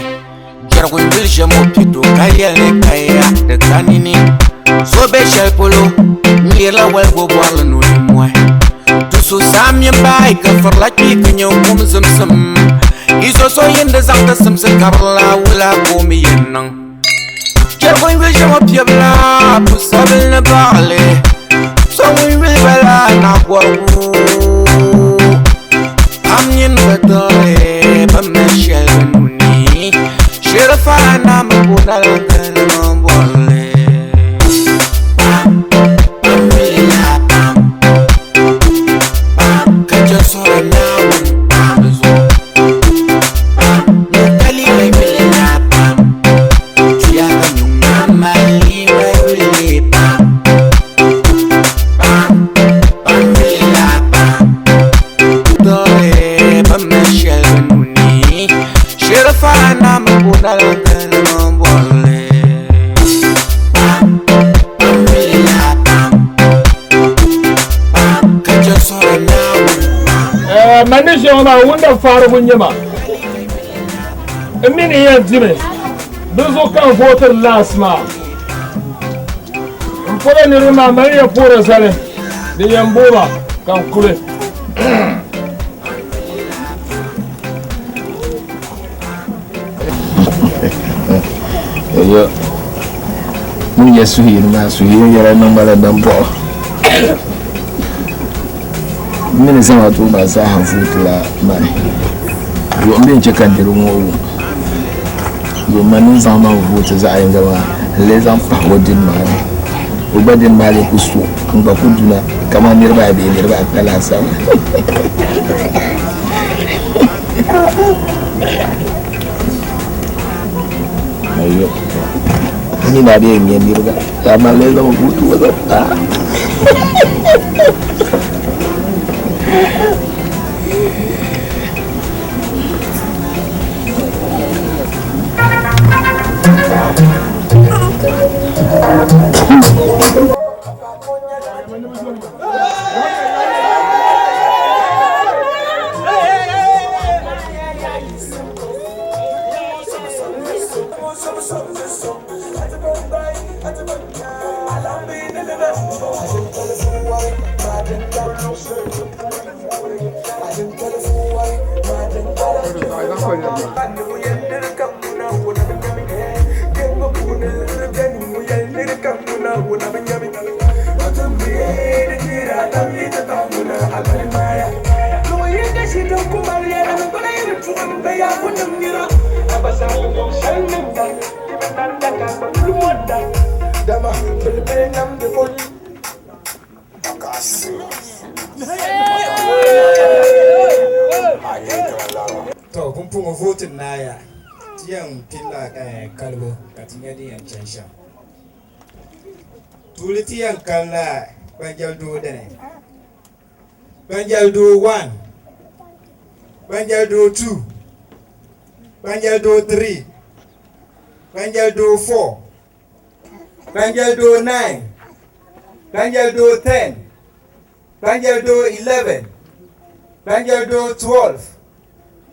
Jɛrigu yuli ʒɛm o pito ka yɛli ni kaya di ka nini So be shɛli polo n lihirila waligu bɔrili ni o nimmohi Du so saa mini baai ka firila kpee ka nyɛ kum zimsim Yi zo so yin di zaŋ ti simsi kabirila wula ka o mi yɛn niŋ Jɛrigu yuli ʒɛm o piɛbila pu sabinli baɣili So ŋun yuli bala naɣigɔrigu Pam nini bi tiɣiri bɛ mali shɛli bɛ nuu ni Sherifa naa mi ka o na lan gilindi mi bɔrili Pam yuli la pam Ka chɛ suhuri Naawuni di zuɣu Ŋun ka liiga yuli la pam Tuya ka nyɛ ŋun mali liiga yuli pam Pam pam yuli la pam Tiɣiri bɛ mali shɛli bɛ nuu ni Sherifa naa mi ka o na lan gilindi mi bɔrili Pam pam yuli la pam Ka chɛ suhuri Naawuni Man ni ʒiya ŋɔ maa wunda faarigu n-nyɛ ma. N mi ni yɛn dimi, dinzuɣu ka n vootiri laasi maa. N polo niriba maa mali ya puhiri zali din yɛn booi ma ka n kuli. Yo, mun nyɛ suhuyini maa suhuyini yɛla niŋ ma la nambɔɣu. M mi ni zamaatu maa zaaha vootila mani. Yo m bɛ n-chɛ ka niriba ŋɔ wum. Yo mani ni zaŋ maŋ vooti zaɣ yinga maa n-lee zaŋ pahi o dini maa ni. O gba dini maa lee ku so n gba ku duna kaman niriba ayi bee niriba ata laasabu. Ayo. Ni na bɛ nyɛ niriba. Yaa man lee zaŋ vooti ŋɔ zaŋ pahi. To pumpɔŋɔ vootin naaya ti yɛn pilila kalibu ka ti nya din yɛn chani shɛm. Tuuli ti yɛn kalila Kpanjɛli doo dini. Kpanjɛli doo 1, Kpanjɛli doo 2, Kpanjɛli doo 3, Kpanjɛli doo 4, Kpanjɛli doo 9, Kpanjɛli doo 10, Kpanjɛli doo 11, Kpanjɛli doo 12,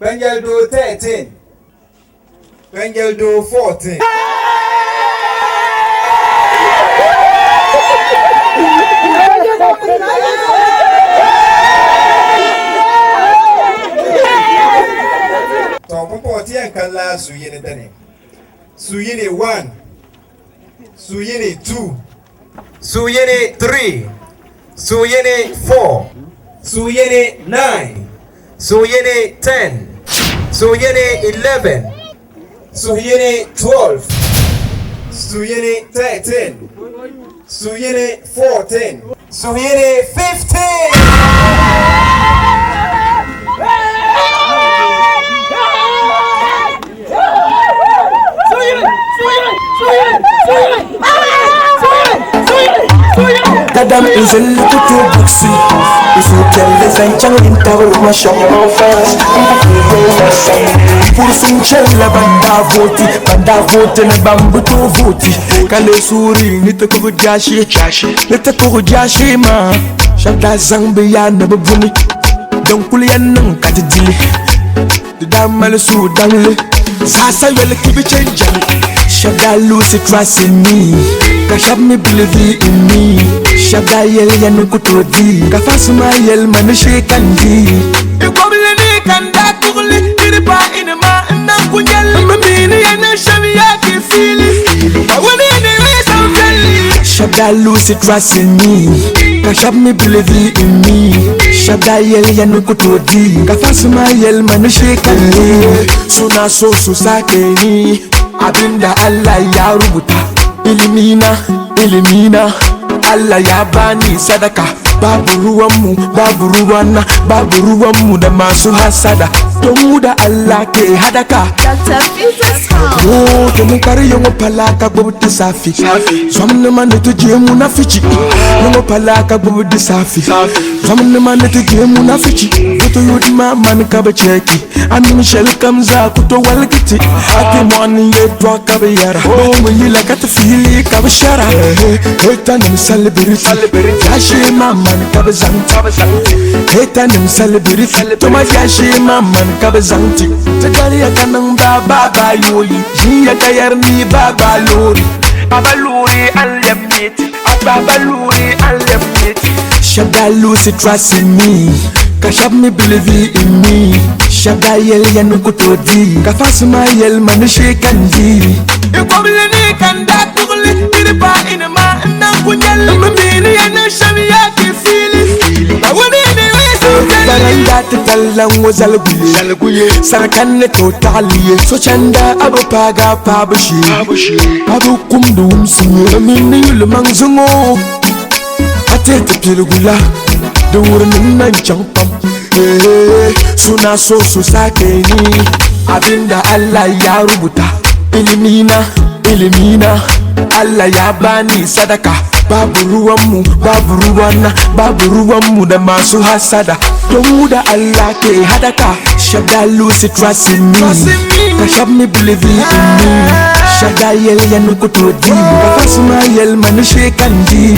Kpanjɛli doo 13, Kpanjɛli doo 14. Tɔ pumpɔŋɔ ti yɛn kalila su yini dini. Su yini 1, su yini 2, su yini 3, su yini 4, su yini 9, su yini 10, su yini 11, su yini 12, su yini 13, su yini 14. Suhuyini 15. Dadam n zilli ku tooi buɣisi n suhupiɛlli zaŋ chaŋ nintabiri ŋɔ shɛm. Puri sun chɛrila ban daa vooti, ban daa vooti ni ban bi tooi vooti, ka lee suuri ni ti kuhi jaashee, ni ti kuhi jaashee maa. Shɛba daa zaŋ bɛ yaa ni bɛ buni din kuli yɛn niŋ ka ti dili, di daa mali suhudaŋli zaasa yoli ki bi chɛ n-jɛli. Shɛba daa lose trust in me, ka shɛba mi believe in me. Shɛba daa yɛli ya ni ku tooi di, ka fans maa yɛli ma ni shee ka n di. Ikɔbili ni ka n daa tuɣili di di paai ni ma n na ku nyɛli. M mi ni ya niŋ shɛm ya ki fiili, ka wuni ni yi san viɛlli. Shɛba daa lose trust in me, ka shɛba mi believe in me. Shɛba daa yɛli ya ni ku tooi di, ka fans maa yɛli ma ni shee ka n di. Suna so su sake ni abinda Allah ya rubuta. Ilimina, ilimina, Allah ya bani sadaka. Babu ruwanmu, babu ruwana, babu ruwanmu da masu hasada. Don mu da Allah ke hadaka. Dr. Peter's House. Oh, to mun kari yongo pala ka gbobu ti safi. Zɔm ni ti je munafici. Yongo pala ka gbobu di safi. Zɔm nima ni ti je munafici. Foto yodi ma man ka bi cheki. A niŋ shɛli kam zaa ku to waligi ti. A ti mɔɣuni yɛltɔɣa ka bi yɛra. Mu yila ka ti fiili ka bi shɛra. Heta nim salibiriti. Yaashee ma man ka bi zaŋ ti. Heta nim salibiriti. Toma yaashee ma man ka bi zaŋ ti. Ti daliya ka niŋ ba ba ba yooli. Ʒiya ka yɛri ni ba ba loori. Baba loori an lɛbi nyɛti. A baba loori an lɛbi nyɛti. Shɛba daa lose trust in me, ka shɛba mi believe in me. Shɛba daa yɛli ya ni ku tooi di, ka fans maa yɛli ma ni shee ka n di. Ikɔbili ni ka n daa tuɣili di di paai ni ma n na ku nyɛli. M mi ni ya niŋ shɛm ya ki fiili, ka wuni ni yi san viɛlli. Baranda ti talla ŋɔ zaligu ye, sarakan ni tooi taɣali ye. So chanda a bi paagi a paabu shee, a bi kumdi wumsi ye. M mi ni yuli maŋ zuŋɔ a teei ti piligu la, di wuri nim na n chaŋ pam. Eh, suna so su sake ni abinda Allah ya rubuta. Ilimina, ilimina, Allah ya bani sadaka. Babu ruwanmu, babu ruwana, babu ruwanmu da masu hasada. Don mu da Allah ke hadaka. Shɛba daa lose trust in me, ka shɛba mi believe in me. Shɛba daa yɛli ya ni ku tooi di, ka fans maa yɛli ma ni shee ka n di.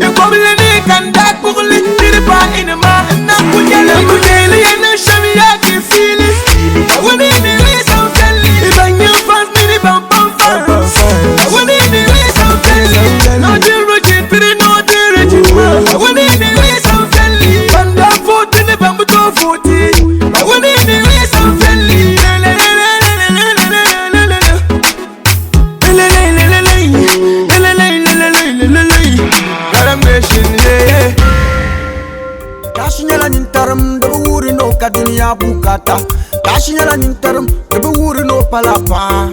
Ikɔbili ni ka n daa kpuɣili di di paai ni ma n na ku nyɛli. M mi ni ya niŋ shɛm ya ki fiili, ka wuni ni yi san viɛlli. Ban nyɛ fans mini ban pan fans, ka wuni ni yi san viɛlli. No din ruji tiri no din riji, ka wuni ni yi san viɛlli. Ban daa vooti ni ban bi tooi vooti, ka wuni ni yi san viɛlli. Tashi nyɛla nintarim di bi wuhiri ni o ka dunia bukata. Tashi nyɛla nintarim di bi wuhiri ni o pala paɣa.